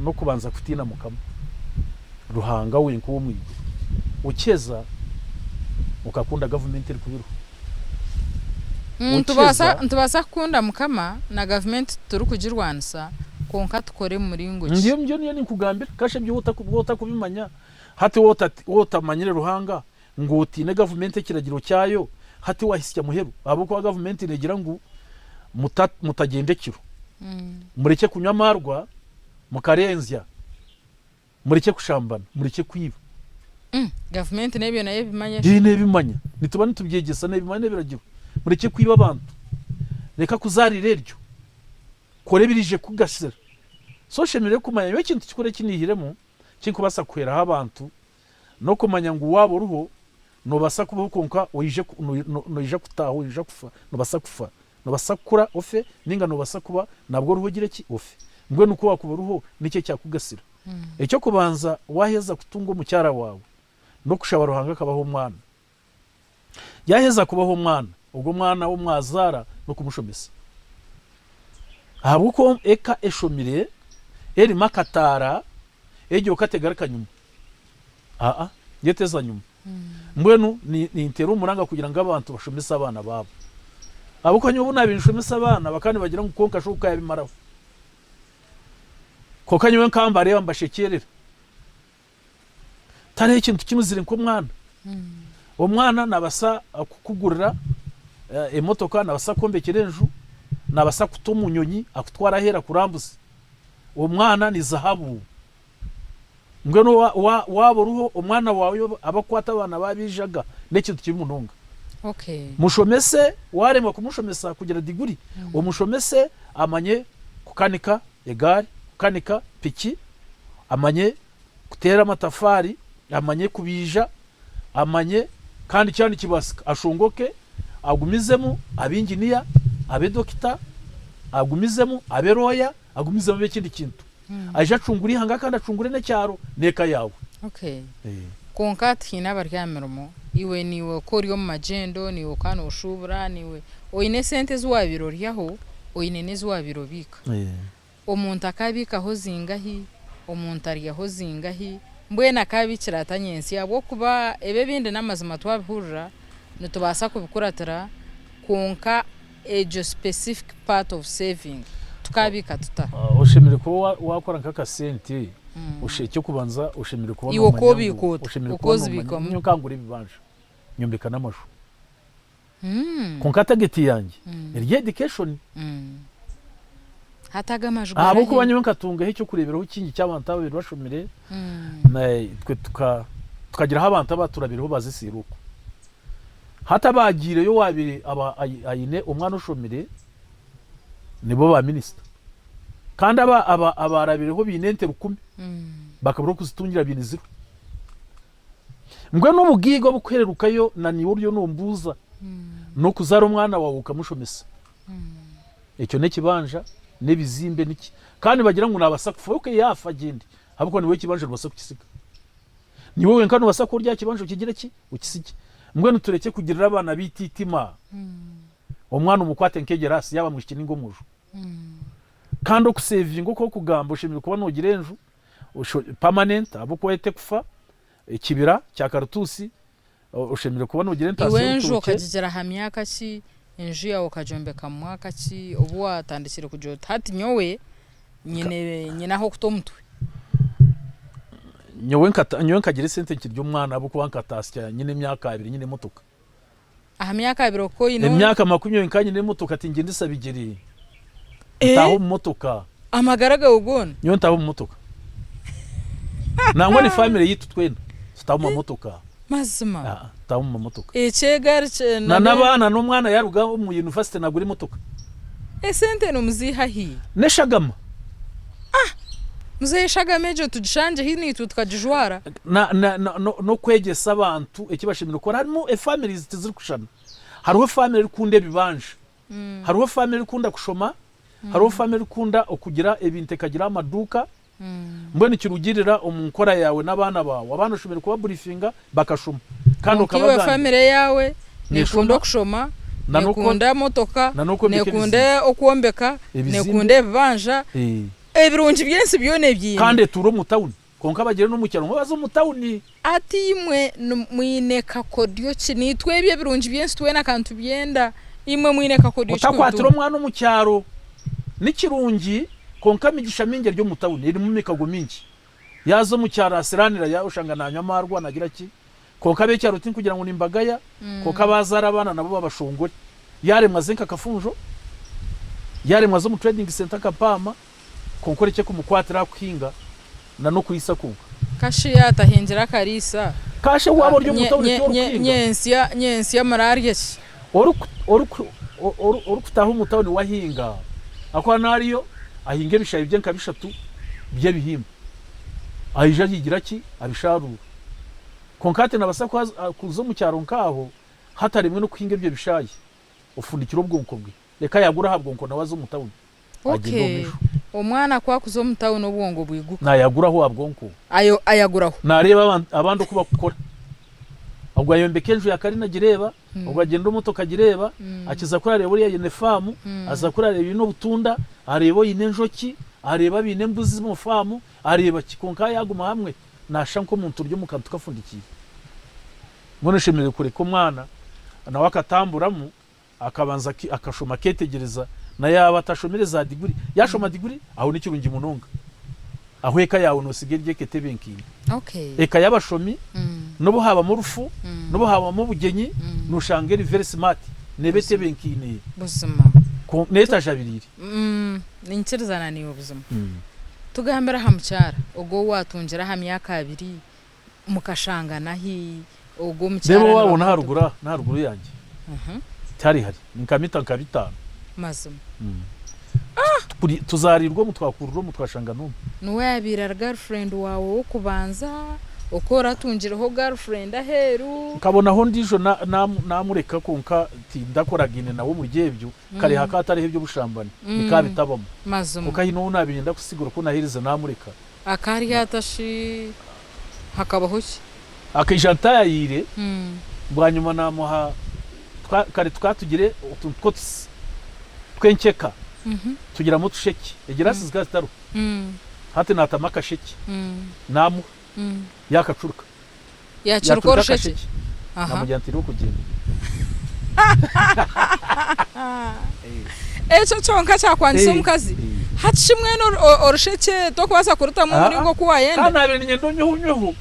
n'okubanza kutiina Mukama Ruhanga wenka ow'omu iguru. Okyeza okakunda gavumenti erikuba eriho. Okyeza. Nitubaasa kukunda Mukama na gavumenti titurikugirwanisa kwonka tukore mu muringo ki? Nibyo ndiyo ninkugambira. Kasha ebyo waaba otakubimanya hati waaba otamanyire Ruhanga ngu otiine gavumenti ekiragiro kyayo hati wahisya muheru ahabw'okuba gavumenti negira ngu mutagyenda ekiro, murekye kunywa amaarwa mukarenzya, murekye kushambana, murekye kwiba. Gavumenti n'ebyo nayo ebimanya shi? Nebimanya, nituba nitubyegyesa nebimanya n'ebiragiro, murekye kwiba abantu, reka kuzaarira eryo. Kora ebiraije kukugasira. So oshemereire kumanya nyowe ekintu kikuru eki nihiremu Ekinkubaasa kuhweraho abantu n'okumanya ngu waaba oriho noobaasa kubaho kwonka oije noija kutaaha oija kufa, noobaasa kufa. Noobaasa kukura ofe nainga noobaasa kuba nabwo oriho ogire ki? Ofe. Mbwenu ku waakuba oriho niki ekyakugasira? Eky'okubanza waaheza kutunga omukyara waawe n'okushaba Ruhanga akabaha omwana. Yaaheza kubaha omwana, ogwo omwana ou mwazaara n'okumushomesa. Ahabw'okuba eka eshomire erimu akataara, egyo ka tegaruka nyima. Aa, yo teza nyima. Mbwenu ninteera omuranga kugira ngu abantu bashomese abaana baabo. Ahabw'okuba nyowe obu naabaire ninshomesa abaana, bakaba nibagira ngu kwonka shi ogu ka yaabimaraho. Kwonka nyowe nkaba mbareeba mbashekyerera. Tihariho ekintu kinuzire nk'omwana. Omwana nabasa kukugurira emotoka, nabasa kukwombekyera enju, nabasa kukuta omu nyonyi akutware aheeru akurambuze. Omwana ni zahabu. Mbwenu waaba oriho omwana waawe abakukwata abaana b'abaijaga n'ekintu kibi munonga. Mushomese, waaremwa kumushomesa kugira diguri, omushomese amanye kukanika egaari, kukanika piki, amanye kuteera amatafaari, amanye kubaija, amanye kandi kyaba nikibaasika ashongoke agumizemu abe inginiya, abe dokita, agumizemu abe looya, agumizemu abe ekindi kintu. Aije acungure eihanga kandi acungure n'ekyaro n'eka yaawe. Okay. Kwonka hati haine abari aha mirimo, iwe niiwe ku ori omu magyendo, niiwe okaba nooshuubura, niiwe oine esente ezi waabaire oryaho, oine n'ezi waabaire obiika. Omuntu akaabiikaho zingahi? Omuntu aryaho zingahi? Mbwenu akaabiikira ata nyentsya? Ahabw'okuba ebi ebindi n'amazima twabihurira, nitubaasa kubikuratira, kwonka egyo specific part of saving tukaabiika tuta? Oshemereire kuba waakora nk'akasente, eky'okubanza oshemereire kuba Iwe noomanya okoobiika ngu ota? oshemereire kuba noomanya Okoozibiikamu? nyowe nkangura ebibanja, nyombeka n'amaju. Kwonka tageti yangye eri education. Hati ago amaju Ahabw'okuba garahi? nyowe nkatungaho eky'okureeberaho kingi ky'abantu ababaire bashomire, itwe tukagiraho abantu abaaturabireho baazisiire okwo. Hati abaagiireyo owaabaire aba aine omwana oshomire nibo ba minisita. Kandi abaarabireho baine ente rukumi bakabura okuzitungira baine ziro. Mbwenu obugaiga obukuhererukayo na niiwe oriyo nombuuza, n'okuzaara omwana waawe okamushomesa. Ekyo n'ekibanja. n'ebizimbe niki kandi nibagira ngu nabaasa kufa ok yaafa agyende ahabw'okuba niiwe ekibanja nobaasa kukisiga. Niiwe wenka nobaasa kuba ori aha kibanja okigire ki? Okisigye. Mbwenu turekye kugirira abaana baitu eitima. Omwana omukwate nk'egiraasi yaaba mwishiki ninga omwojo. Kandi okusevinga oku orikugamba oshemereire kuba nogira enju permanent ahabw'okuba yo tekufa, ekibira kya karituusi oshemereire kuba nogira entaasa Iwe enju y'orutookye. okagigira aha myaka ki? Enju yaawe okagyombeka mu mwaka ki obu waatandikire kugira oti hati nyowe nyine nyine ah'okuta omutwe? Nyowe nkata nyowe nkagira esente nkiri omwana ahabw'okuba nkataasya nyine emyaka abiri nyine emotoka. Aha myaka abiri okaba oine Emyaka makumi abiri nkaba nyine emotoka tingyendesa bigyere. Ntaaha omu motoka. Amagara gaawe goona? Nyowe ntaaha omu motoka. Nangwa ni family yaitu twena tutaaha omu mamotoka. Mazima? Aa, tutaaha omu mamotoka. Eki egaari kye Na n'abaana n'omwana yaruga omu university nagura emotoka. Esente nimuziiha hi? N'eshagama. Muzeeyi eshagama egyo tugishangye hi naitwe tukagijwara? Na na na n'okwegyesa abantu eki bashemereire kukora. Harimu efamilies tizirikushushana. Hariho family erikukunda ebibanja. Hariho family erikukunda kushoma, hariho family erikukunda okugira ebintu ekagira amaduuka, mbwenu nikirugiirira omu nkora yaawe n'abaana baawe. Abaana oshemereire kuba burifinga bakashoma kandi Kwonka iwe okabagambira. family eyaawe Neeshoma nekunda okushoma, na n'oko nekunda motoka, na n'okwombeka nekunda ebizimbe. okwombeka, Ebizimbe. nekunda ebibanja, ebirungi by'ensi byona ebiine. Kandi etuura omu tawuni. Kwonka bagyire n'omu kyaro ngu baze omu tawuni. Ati imwe mwine kakodyo ki? Naitwe ebyo ebirungi by'ensi twena ka nitubyenda. Imwe mwine kakodyo ki Otakwatira kubitunga? omwana omu kyaro ni kirungi, kwonka emigisha mingi eri omu tawuni, erimu emikago mingi. Yaaza omu kyaro asiraanira, ya oshanga naanywa amaarwa naagira ki. Kwonka ab'ekyaro tinkugira ngu nimbagaya, kwonka baazaara abaana nabo babashongore. Yaaremwa aze nka Kafunjo, yaaremwa aze omu trading centre nka Mpaama. Kwonka orekye kumukwatira aha kuhinga na n'okuriisa kwonka. Kashi yaatahingire akariisa. Kashi waaba ori omu tawuni tiorikuhinga. Nyentsya nyentsya muraarye ki? Orikutaaha omu tawuni we ahinga ahakuba naariyo ahinga ebishaayi bye nka bishatu by'ebihimba. Aija abigira ki? Abishaaruura. Kwonka hati naabaasa kuza omu kyaro nk'aho hataremwe n'okuhinga ebyo bishaayi ofundikire obwonko bwe. Reka yagura aha bwonko nawe aze omu tawuni agyende omu Okay, maisho. omwana ku akuza omu tawuni obwongo bwiguka. Nayaguraho aha bwonko. Ayo ayaguraho. Nareeba abandi oku bakukora. Ogwo ayombeka enju ya karina agireeba, ogwo agyenda omu motoka agireeba, akiza kuri areeba oriya aine faamu, aza kuri areeba oine obutunda, areeba oine enjoki, areeba abaine embuzi omu faamu, areeba ki. Kwonka yaguma hamwe nashusha nk'omuntu ori omu kantu kafundikiire. Mbwenu oshemereire kureka omwana nawe akatamburamu. Akabanza akashoma akeetegyereza na yaaba atashomire za diguri, yaashoma diguri aho ni kirungi munonga. Aho eka yaawe noosiga eri eka etebenkeine. Eka y'abashomi n'obu haabamu orufu, n'obu haabamu obugyenyi, nooshanga eri very smart, neeba etebenkeine Buzima. Neeba etajabiriire. Ninkirizana naiwe buzima. Tugambire aha mukyara ogwo ou waatungire aha myaka abiri mukashangana hi ogwo Reeba omukyara owaabo nibamuta n'aharuguru aha, n'aharuguru yangye. Tihari hare, ni nka mita nka bitaano. Mazima. Tukuri, tuzaariirwe omu, twakurira omu, twashangana omu. Niwe yaabaire ari girlfriend waawe w'okubanza, oku oratungireho girlfriend aheeru? Nkabonaho ondiijo na, na, naamureka kwonka tindakoragaine nawe omuri ebyo, kare hakaba hatariho eby'obushambani, bikaba bitabamu. Mazima. Kwonka haine ou naabaire niinyenda kusigura ku naaherize naamureka. Akarya ata shi hakabaho ki? Akaija ntaayayiire, bwanyima naamuha kare tukaba tugira otuntu tw'otusi tw'enkyeka tugiramu otushekye, egiraasi zikaba zitariho. Hati naatamu akashekye naamuha yaakacurika. Yaacurika Yaacurika orushekye? akashekye naamugira nti iriho kugyenda. Ekyo kyonka kyakwangisa omukazi? Hati shi mbwenu orushekye tokubaasa kurutamu omuringo oku waayenda? Kandi naabaire niinyenda onyweho onyweho.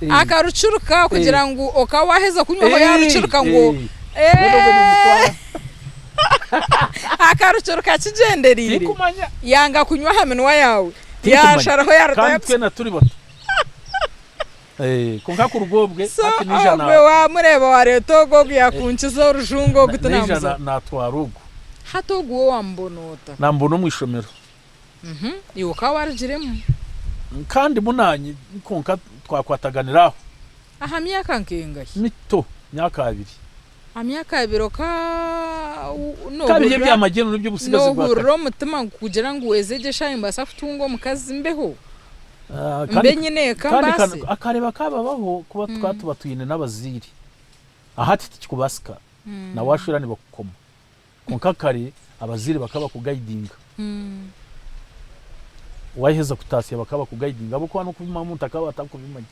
Akarucuruka kugira ngu okaba waaheza kunywaho yaarucuruka ngu akarucuruka akigyendereire yanga kunywa aha minwa yaawe yaasharaho yarutayo. Kandi twena turi bato. Kwonka kuruga obwe So hati naija ogwe wamureeba wareeta ogu ogu yakunkiza orujungu ogu naija tinamuza. natwara ogu. Hati ogu we wamubona ota? Namubona omu ishomero. Iwe okaba warugiremu? Nka ndimu nanye kwonka twakwataganira aho. Aha myaka nkengahi? Mito, myaka abiri. Aha myaka abiri okaba. Ka biri ebyamagyeno n'eby'obutsigazi bwa kare. Noohurira omutima kugira ngu ezi egi eshaaha nimbaasa kutunga omukazi mbeho? Mbe nyine eka mbaase? Akare bakababaho kuba tukaba tuba twine n'abazaire. Hati tikikubaasika na waashwera nibakukoma. Kwonka kare abazaire bakaba bakugayidinga. Waaheza kutaasya bakaba bakugayidinga ahabw'okuba n'okubimanya omuntu akaba atarikubimanya.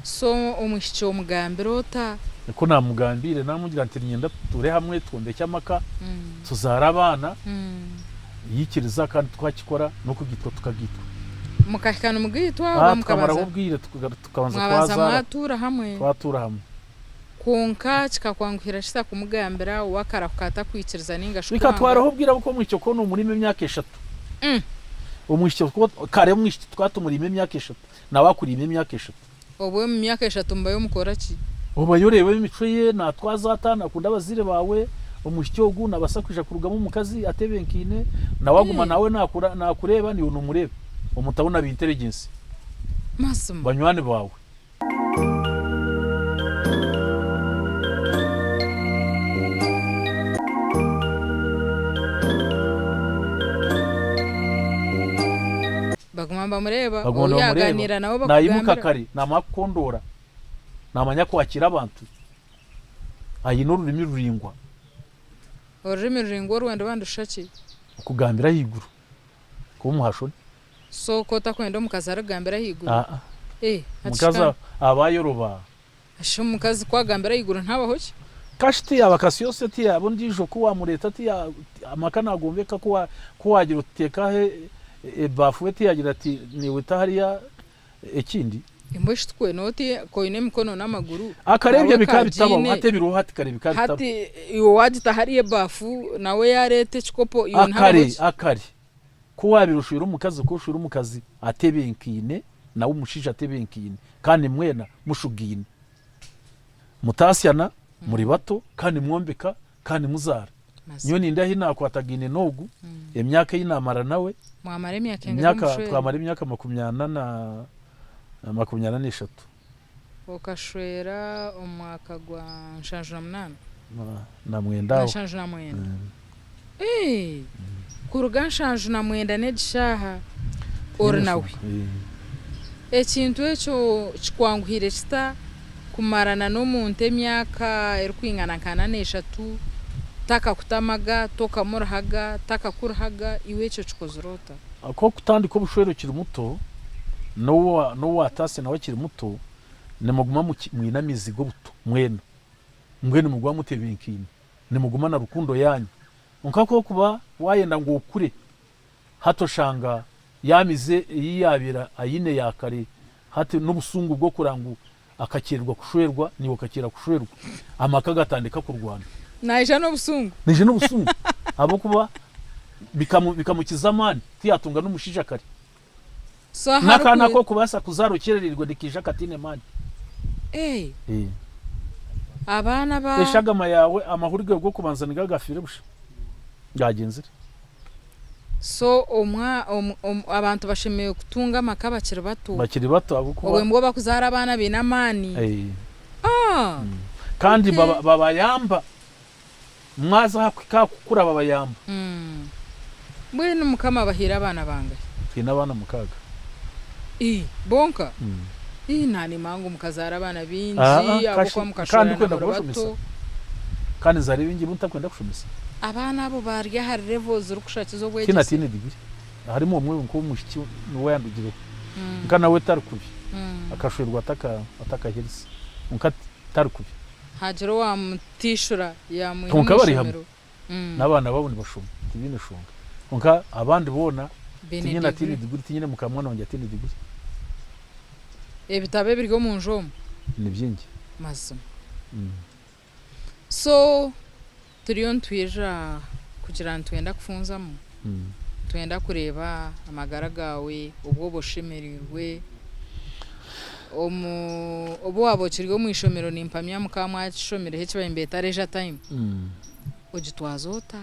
So omwishiki omugambira ota? Nikwo naamugambiire naamugira nti niinyenda tutuure hamwe twombekye amaka tuzaare abaana. Yaikiriza kandi twakikora n'okugaitwa tukagaitwa. Mukahika nimugaitwa oba mukabanza? Tukamaraho obwire tukabanza Mwabanza twazaara. mwatuura hamwe? Twatuura hamwe. Kwonka kikakwanguhira kita kumugambira ou akarahuka atakwikiriza nainga shi kwanga? Bikatwaraho obwire ahabw'okuba omwishiki okwo noomurima emyaka eshatu. Omwishiki kare omwishiki tukaba tumuriima emyaka eshatu, nawe akuriima emyaka eshatu. Obwo omu myaka eshatu mubayo mukora ki? Obayo oreeba emicwe ye, naatwaza ata, naakunda abazaire baawe, omwishiki ogu naabaasa kwija kurugamu omukazi atebenkaine, nawe aguma nawe naakureeba naiwe noomureeba. Omutaho na ba intelligence, Mazima. banywani baawe. Baguma nibamureeba, Baguma ou nibamureeba. yaagaaniira nabo Naimuka bakugambira. kare naamara kukondoora, naamanya kwakira abantu, aine orurimi ruraingwa. Orurimi ruraingwa orwo niruba nirushusha ki? Okugambira ahaiguru, kuba omuhashoni. So ku otakwenda omukazi arikugambira ahaiguru? Aa. Eh, hati Omukazi shi ka. aba ayoroba. Shi omukazi ku agambira ahaiguru ntabaho ki? Kashi tiyaba kasyosi tiyaba ondiijo ku wamureeta tiya amaka nagombeka ku wa ku wagira oti teeka aha ebaafu we tiyagira ati niiwe ta hariya ekindi. Embwa eshutukwe noti koine emikono n'amaguru Akareebya nawe bikaba bitabaho kagiine hati ebiriho hati kare bikaba bitabaho. hati iwe wagita hariya ebaafu nawe yareeta ekikopo iwe ntabaho Akare ki? akare Ku waabaire oshwera omukazi, ku oshwera omukazi atebenkaine, nawe omushaija atebenkaine, kandi mwena mushugaine. Mutaasyana, muri bato, kandi mwombeka, kandi muzaara. Nyowe nindeeba ahi naakwatagaine n'ogu, emyaka ei naamara nawe, Mwamara emyaka engahi emyaka omushwere? twamara emyaka makumyana na makumyana n'eshatu. Okashwera omu mwaka gwa 78? Na mwenda aho. Na 79. Eeh! Kuruga 79 n'egi shaaha ori nawe. Ekintu ekyo kikwanguhiire kita kumarana n'omuntu emyaka erikwingana nka ana n'eshatu, takakutamaga, tokamurihaga, takakuruhaga, iwe ekyo okikozire ota? Ku okutandika obushwere okiri muto n'ou waataasya nawe akiri muto, nimuguma mwine amaizi g'obuto mwena. Mbwenu nimuguma mutebenkaine, nimuguma na rukundo yaanyu. Kwonka ku orikuba waayenda ngu okure, hati oshanga ya mize ei yaabaire aine ya kare, hati n'obusungu bw'okureba ngu akakyererwa kushwerwa naiwe okakyera kushwerwa, amaka gatandika kurwana. Naija n'obusungu. Naija n'obusungu ahabw'okuba bikamukiza amaani tiyatunga n'omushaija kare. So ahu N'akaana ariku. k'okubaasa kuzaara okyerereirwe nikaija kataine maani. Eh. Abaana ba. Eshagama yaawe, amahuri gaawe g'okubanza nigo agafiire busha, gaagyenzire. So omwa omu omu abantu bashemereire kutunga amaka bakiri bato. Bakiri bato ahabw'okuba. Obwe nibwo bakuzaara abaana baine amaani. Ah! Kandi Okay. baba babayamba mwaza aha kuhika aha kukura babayamba. Mbwenu Mukama abahaire abaana bangahi? Twine abaana mukaaga. Ii, bonka? Ii, naanima ngu mukazaara abaana baingi Aa, ahabw'okuba kashi kandi mukashwerana ndikwenda muri kubashomesa. bato. Kandi nzaara ebingi ebi ntakwenda kushomesa. Abaana abo bari ahari level zirikushushaki Tihaine z'obwegyese? ataine diguri. Harimu omwe wenka ow'omwishiki niwe yandugireho. Kwonka nawe tari kubi. Akashwerwa ataka atakaherize. Kwonka tari kubi. Haagira owaamutiishura yaamwiha Kwonka omu bari hamwe. ishomero. N'abaana baabo nibashoma tibaine shonga. Kwonka abandi boona Baine tinyine ataine diguri. diguri, tinyine mukamwana wangye ataine diguri. Ebitabo ebiri omu nju omu? Ni bingi. Mazima. So turiyo nitwija kugira nitwenda kufunzamu, nitwenda kureeba amagara gaawe obu oba oshemereirwe, omu obu waaba okiri omu ishomero nimpamya mukaba mwakishomireho eki baabaire nibeeta leisure time, ogitwaza ota?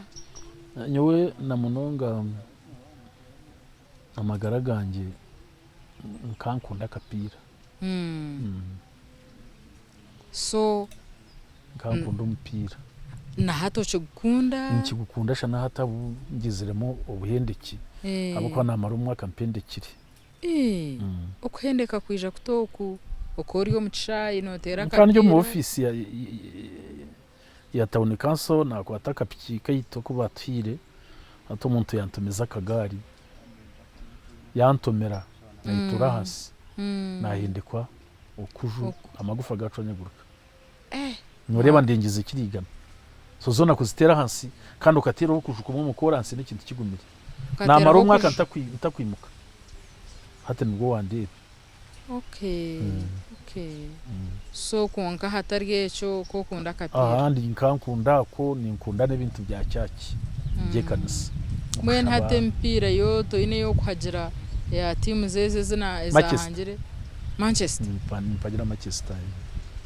Nyowe na munonga amagara gangye nkankunda akapiira. So Nkankunda omupiira. Na hati okigukunda? Ninkigukunda shana na hati abu ngiziremu obuhendeki ahabw'okuba naamara omwaka mpendekire. Okuhendeka kwija kuta oku? Oku ori omu kishaayi nooteera Nkaba ndi omu akapiira? ofiisi ya tawuni kanso naakwata akapiki kaitu aku baatuhaire hati omuntu yantumiza akagaari yantomera nayetuura ahansi naahendekwa okuju amagufa gaacwanyagurika. Nooreeba ndengyeza ekiriigana. So zoona kuziteera ahansi kandi okateeraho okuju kumwe omu kooransi n'ekintu kigumire. Naamara omwaka ntakwimuka. Hati nibwo wandeeba. Okay, okay. So kwonka hatari ekyo ku okunda akapiira? Ahandi nkankunda ako, ninkunda n'ebintu bya church, by'ekanisa. Mbwenu hati emipiira yo toine ey'okuhagira eya tiimu z'ezi ezahangire? Manchester. Nimpagira Manchester.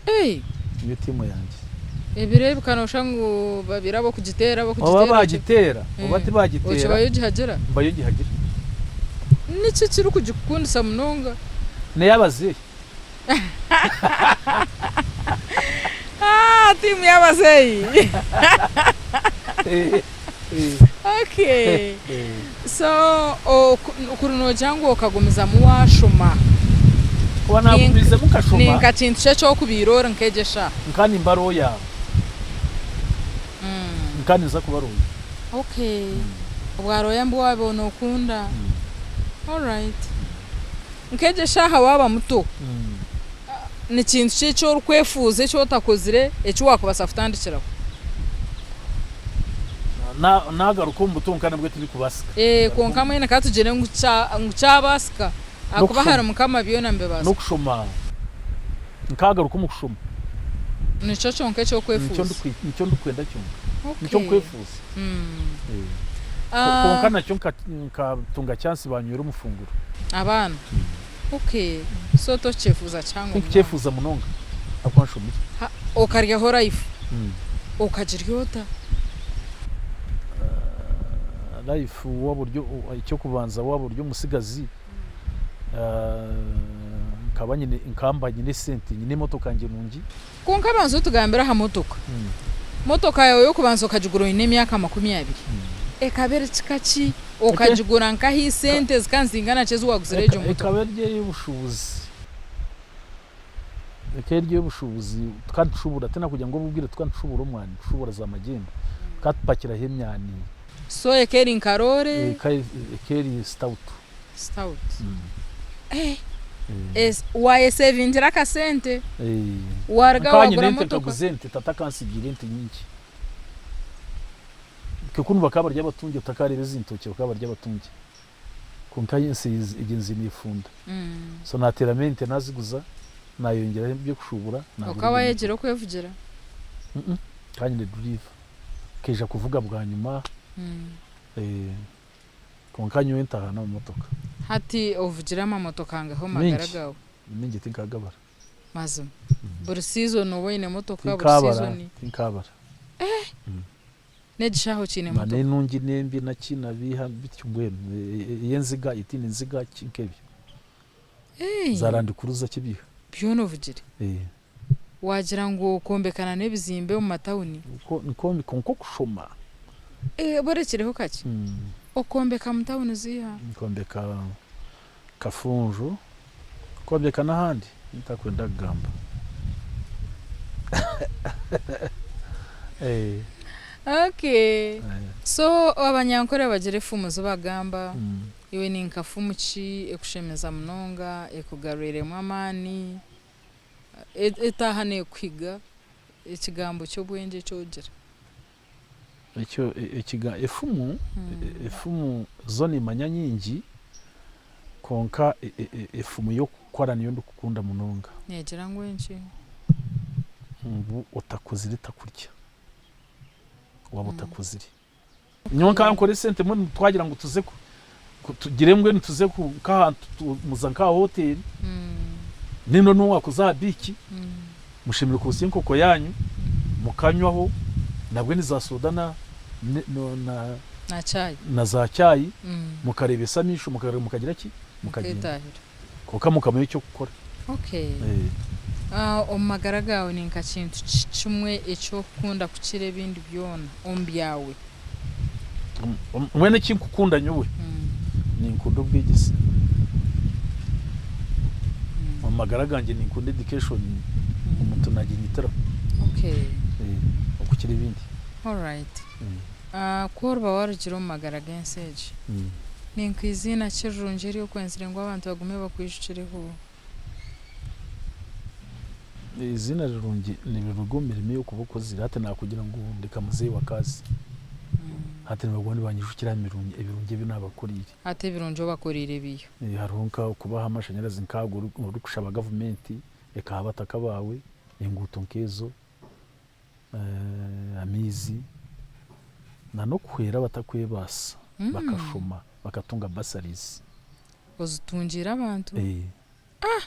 Hey! Niyo tiimu yangye. Ebiro ebi ka noshusha ngu babaire ab'okugiteera ab'okugiteera. Oba baagiteera oba tibaagiteera. Okibayo ogihagira? Mbayo ngihagira. Niki ekirikugikukundisa munonga? N'ey'abazeeyi. Ah, tiimu y'abazeeyi. Okay. So, kuri noogira ngu okagumizamu waashoma. Kuba naagumiizemu nkashoma. Ni nka kintu ki eki orikubaire ori nk'egyo eshaaha? Nka nimba looya. Nka ninza kuba looya. Okay. Obwa looya nibwo waabaire nookunda. Alright. Nk'egyo eshaaha waaba muto, ni kintu ki eki orikwefuuza eki otakozire eki waakubaasa kutandikiraho? Naagaruka omu buto nka nabwo tibikubaasika. Kwonka mbwenu ka tugire ngu kyabaasika ahakuba ahari Mukama byona nibibaasika. N'okushoma. Nkaagaruka omu kushoma. Nikyo kyonka eki orikwefuuza? Nikyo ndikwenda kyonka. Nikyo nkwefuuza. Kwonka nakyo nkatunga chance banywera omufunguro. Abaana? Okay. So tokikyefuuza kihango munonga? Tinkukyefuuza munonga ahakuba nshomire. Okaryaho life? Okagirya ota? Life waaba ori, eky'okubanza waaba ori omutsigazi, nkaba nyine, nkaba nyine esente, nyine emotoka yangye nungi. Kwonka banza otugambire aha motoka. Motoka yaawe y'okubanza okagigura oine emyaka 20. Ekaba eri kika ki? Okagigura nkahi? Sente zikaba nizingana ki ezi waaguzire egyo motoka? Ekaba eri ey'obushuubuzi. Ekaba eri ey'obushuubuzi. Tukaba nitushuubura, tinakugira ngu obwo obwire tukaba nitushuubura omwani, tushuubura za magendu. Tukaba tupakiraho emyani. So ekaba eri nka roore? Ekaba eri sitawutu. Stout. Waayesevingira akasente waaruga Nkaba nyine waagura ente motoka. nkaguza ente, tata akantsigira ente nyingi. Itwe kunu bakaba bari abatungi otakareeba ezi ntookye bakaba bari abatungi. Kwonka ensi egi ensi neefunda. So naateeramu ente naaziguza, naayongyeraho eby'okushuubura naagura Okaba egi waayegire motoka. okwevugira? Nkaba nyine duriiva. Nkaija kuvuga bwanyima. Kwonka nyowe ntaaha n'amamotoka. Hati ovugire amamotoka angahi omu magara Mingi, gaawe? ni mingi tinkagabara. Mazima. Buri season oba oine emotoka, buri Tinkabara, season. tinkabara. N'egi shaaha okiine Na emotoka? n'enungi n'embi na ki na biiha bityo mbwenu ey'enziga etaine nziga ki nk'ebyo. Za Land Cruiser kibiiha. Byona ovugire? Waagira ngu okwombeka n'ebizimbe omu matawuni. Kwonka okushoma. Borekireho kakye. Okwombeka mu tawuni ziiha? Nkombeka Kafunjo, nkombeka n'ahandi ahu ntakwenda kugamba. Okay. So Abanyankore bagira efumu zi bagamba, iwe ni nka fumu ki ekushemeza munonga, ekugarwiremu amaani? Etaaha neekuhiga ekigambo ky'obwengye eki ogira. Ekyo ekiga efumu efumu zo nimanya nyingi kwonka efumu y'okukora niyo ndikukunda munonga. Neegira ngu enki? Ngu otakozire takurya waaba otakozire. Nyowe nkaba nkora esente mbwenu twagira ngu tuze tugire mbwenu tuze nk'ahantu muza nk'aha hoteeri nainga n'obu wakuza aha biiki mushemereire kwotsya enkoko yaanyu mukanywaho nabwe ni za soda na za chai mukareebesa amaisho mukagira ki mukagyenda kwonka mukamanya eky'okukora. Omu magara gaawe ni nka kintu ki kimwe eki orikukunda kukira ebindi byona omu byawe? Mbwenu eki nkukunda nyowe, ninkunda obwegyese. Omu magara gangye ninkunda education omuntu naginyitiraho okukira ebindi. Alright. Ku oriba warugire omu magara g'ensi egi, ni nka eiziina ki rirungi eri okwenzire ngu abantu bagume bakwijukireho? Eiziina rirungi niriruga omu mirimo ei orikuba okozire. Hati naakugira ngu ndi nka muzeeyi wa kazi, hati nibaguma nibanyijukira aha ebirungi ebi naabakoreire. Hati ebirungi obakoreire biiha? Hariho nk'okubaha amashanyarazi nk'ago orikushaba gavumenti ekaha abataka baawe, enguuto nk'ezo, amaizi na n'okuhwera abatakwebaasa bakashoma bakatunga bursaries. Ozitungiire abantu? Ah!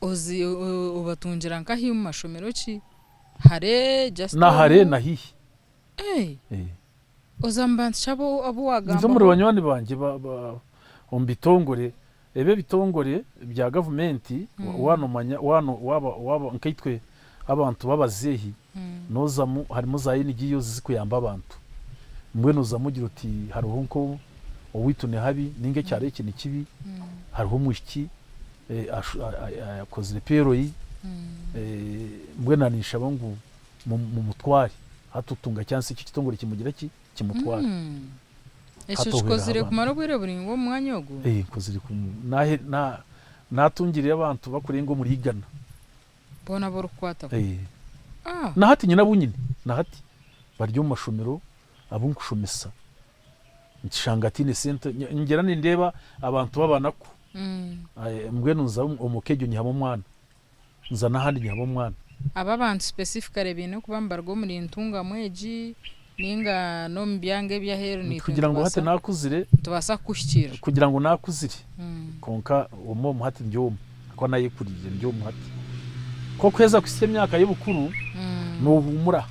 Ozi obatungira nkahi omu mashomero ki? Hare just Na hare omu? na haihi. Oza mu bantu ki abu abu Nza omuri wagambaho? banywani bangye ba ba omu bitongore, ebi ebitongore bya gavumenti waaba nomanya waaba waaba waaba nkaitwe abantu b'abazeehi nozamu harimu za NGOs zikuyamba abantu mbwenu ozamu ogira oti hariho nko owaitu ni habi ninga ekyaro eki ni kibi hariho omwishiki akozire PLE mbwenu na ninshaba ngu mumutware hati otunga chance eki ekitongore kimugira ki kimutware. Ekyo Hati ohweraho okikozire abantu. kumara obwire buraingwa omu mwanya ogu? Nkozire natungire abantu bakurenga omuri igana. Boona abu orikukwataho? Ah! Na hati nyine abu nyine, na hati bari omu mashomero abu nkushomesa. Nkishanga tihaine sente, ngyenda nindeeba abantu b'abanaku, mbwenu nza omu ka egyo nyihamu omwana, nza n'ahandi nyihamu omwana. Aba abantu specifically baine kuba nibaruga omuri Ntungamo egi ninga n'omu byanga eby'aheeru naitwe Kugira ngu hati naakuzire. Nitubaasa kukuhikiirira. Kugira ngu naakuzire kwonka omwe omu hati ndi omwe ahakuba naayekuriire ndi omwe hati. Ku orikuheeza kuhitsya emyaka y'obukuru, noohuumura.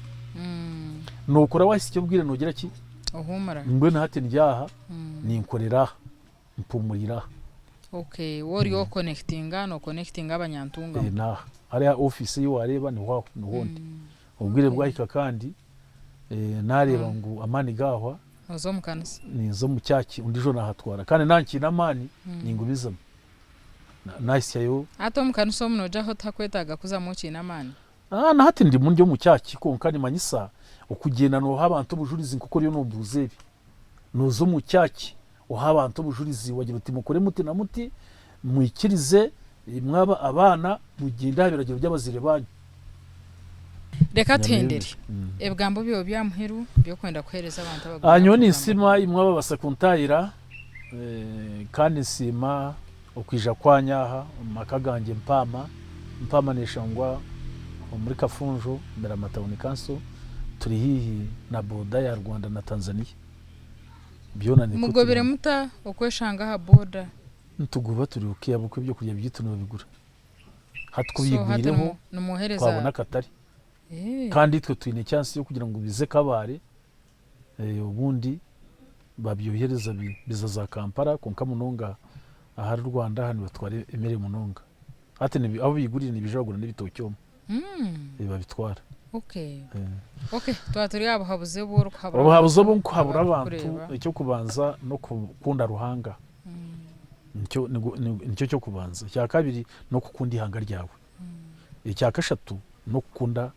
Nookura waahitsya obwire noogira ki? Ohuumura. Mbwenu hati ndi aha, ninkorera aha, mpuumuriire aha. Okay, waaba ori ow'okukonekitinga, nookonekitinga abanyantungamo. N'aha. Hariya ofiisi ei waareeba niho aho, niho ndi. Obwire bwahika kandi naareeba ngu amaani gaahwa. Oza omu kanisa? Ninza omu church ondiijo naahatwara kandi naaba nkiine amaani ningumizamu. Naahitsyayo. Hati omu kanisa omu noogira ahu otakwetaaga kuzamu okiine amaani? Na hati ndimu ndi omu church kwonka nimanyisa okugyenda nooha abantu obujurizi nk'oku oriyo noombuuza ebi. Nooza omu church oha abantu obujurizi wagira oti mukore muti na muti, mwikirize, imwe abaana mugyende aha biragiro by'abazaire baanyu. Reka tuhendere. Ebigambo byawe by'aha muheru by'okwenda kuheereza abantu abagumire aha Nyowe ninsiima imwe ababaasa kuntaayira kandi nsiima okwija kwanyu aha omu maka gangye Mpaama. Mpaama neeshangwa omuri Kafunjo, Mirama Town Council. Turi haihi na booda ya Rwanda na Tanzania. Byona nikwo Mugobire turi. muta okweshanga aha booda? Nituguba turi okay ahabw'okuba ebyokurya byaitu nibabigura. Hati ku So hati biigwireho nimwohereza twabona akatare. Kandi itwe twine chance y'okugira ngu bize Kabale obundi babyohereza biza za Kampala kwonka munonga ahari Rwanda aha nibatwara emere munonga. Hati ahu biigurire nibaija bagura n'ebitookye omwo babitwara. Okay. Okay, twaba turi aha buhabuzi obu orikuhabura Obuhabuzi obu nkuhabura abantu abarikukureeba. eky'okubanza n'okukunda Ruhanga. Nikyo nikyo ky'okubanza. Ekyakabiri n'okukunda eihanga ryawe. Ekyakashatu n'okukunda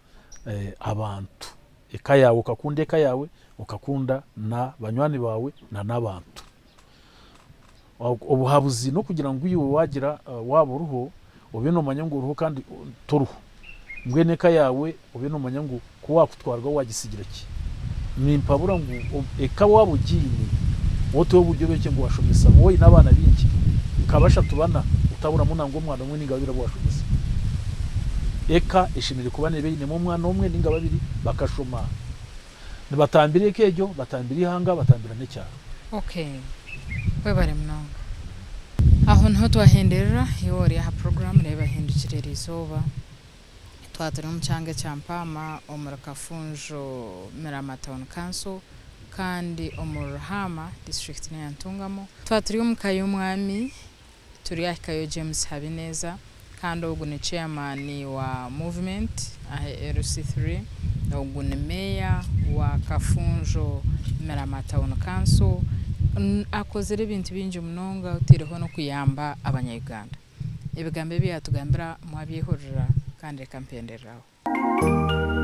abantu. Eka yaawe okakunda eka yaawe, okakunda na banywani baawe na n'abantu. Obuhabuzi n'okugira ngu iwe waagira waaba oriho obe noomanya ngu oriho kandi toriho. Mbwenu eka yaawe obe noomanya ngu ku waakutwarwa waagitsigira ki? Nimpabura ngu eka waaba ogiine, oteho oburyo oberekye ngu waashomesa. Waaba oine abaana baingi, nka bashatu bana, otaburamu nangwa omwana omwe nainga babiri abu waashomesa. Eka eshemereire kuba neeba einemu omwana omwe nainga babiri bakashoma. Nibatambira eka egyo, batambira eihanga, batambira n'ekyaro. Ok. Webare munonga. Aho niho twahenderera, iwe ori aha puroguraamu Reeba Hindukira Eriizooba. Twaba turi omu kyanga ekya Mpaama omuri Kafunjo Mirama Town Council kandi omuri Ruhaama disiturikiti n'eya Ntungamo. Twaba turi omu ka y'omwami turi ahikayo James Habineza. Kandi ogu ni chairman wa movement aha LC3, ogu ni meeya wa Kafunjo Mirama Town Council. Akozire ebintu bingi munonga otaireho n'okuyamba abanya Uganda. Ebigambo ebi yatugambira mwabyehurira kandi reka mpenderere aho.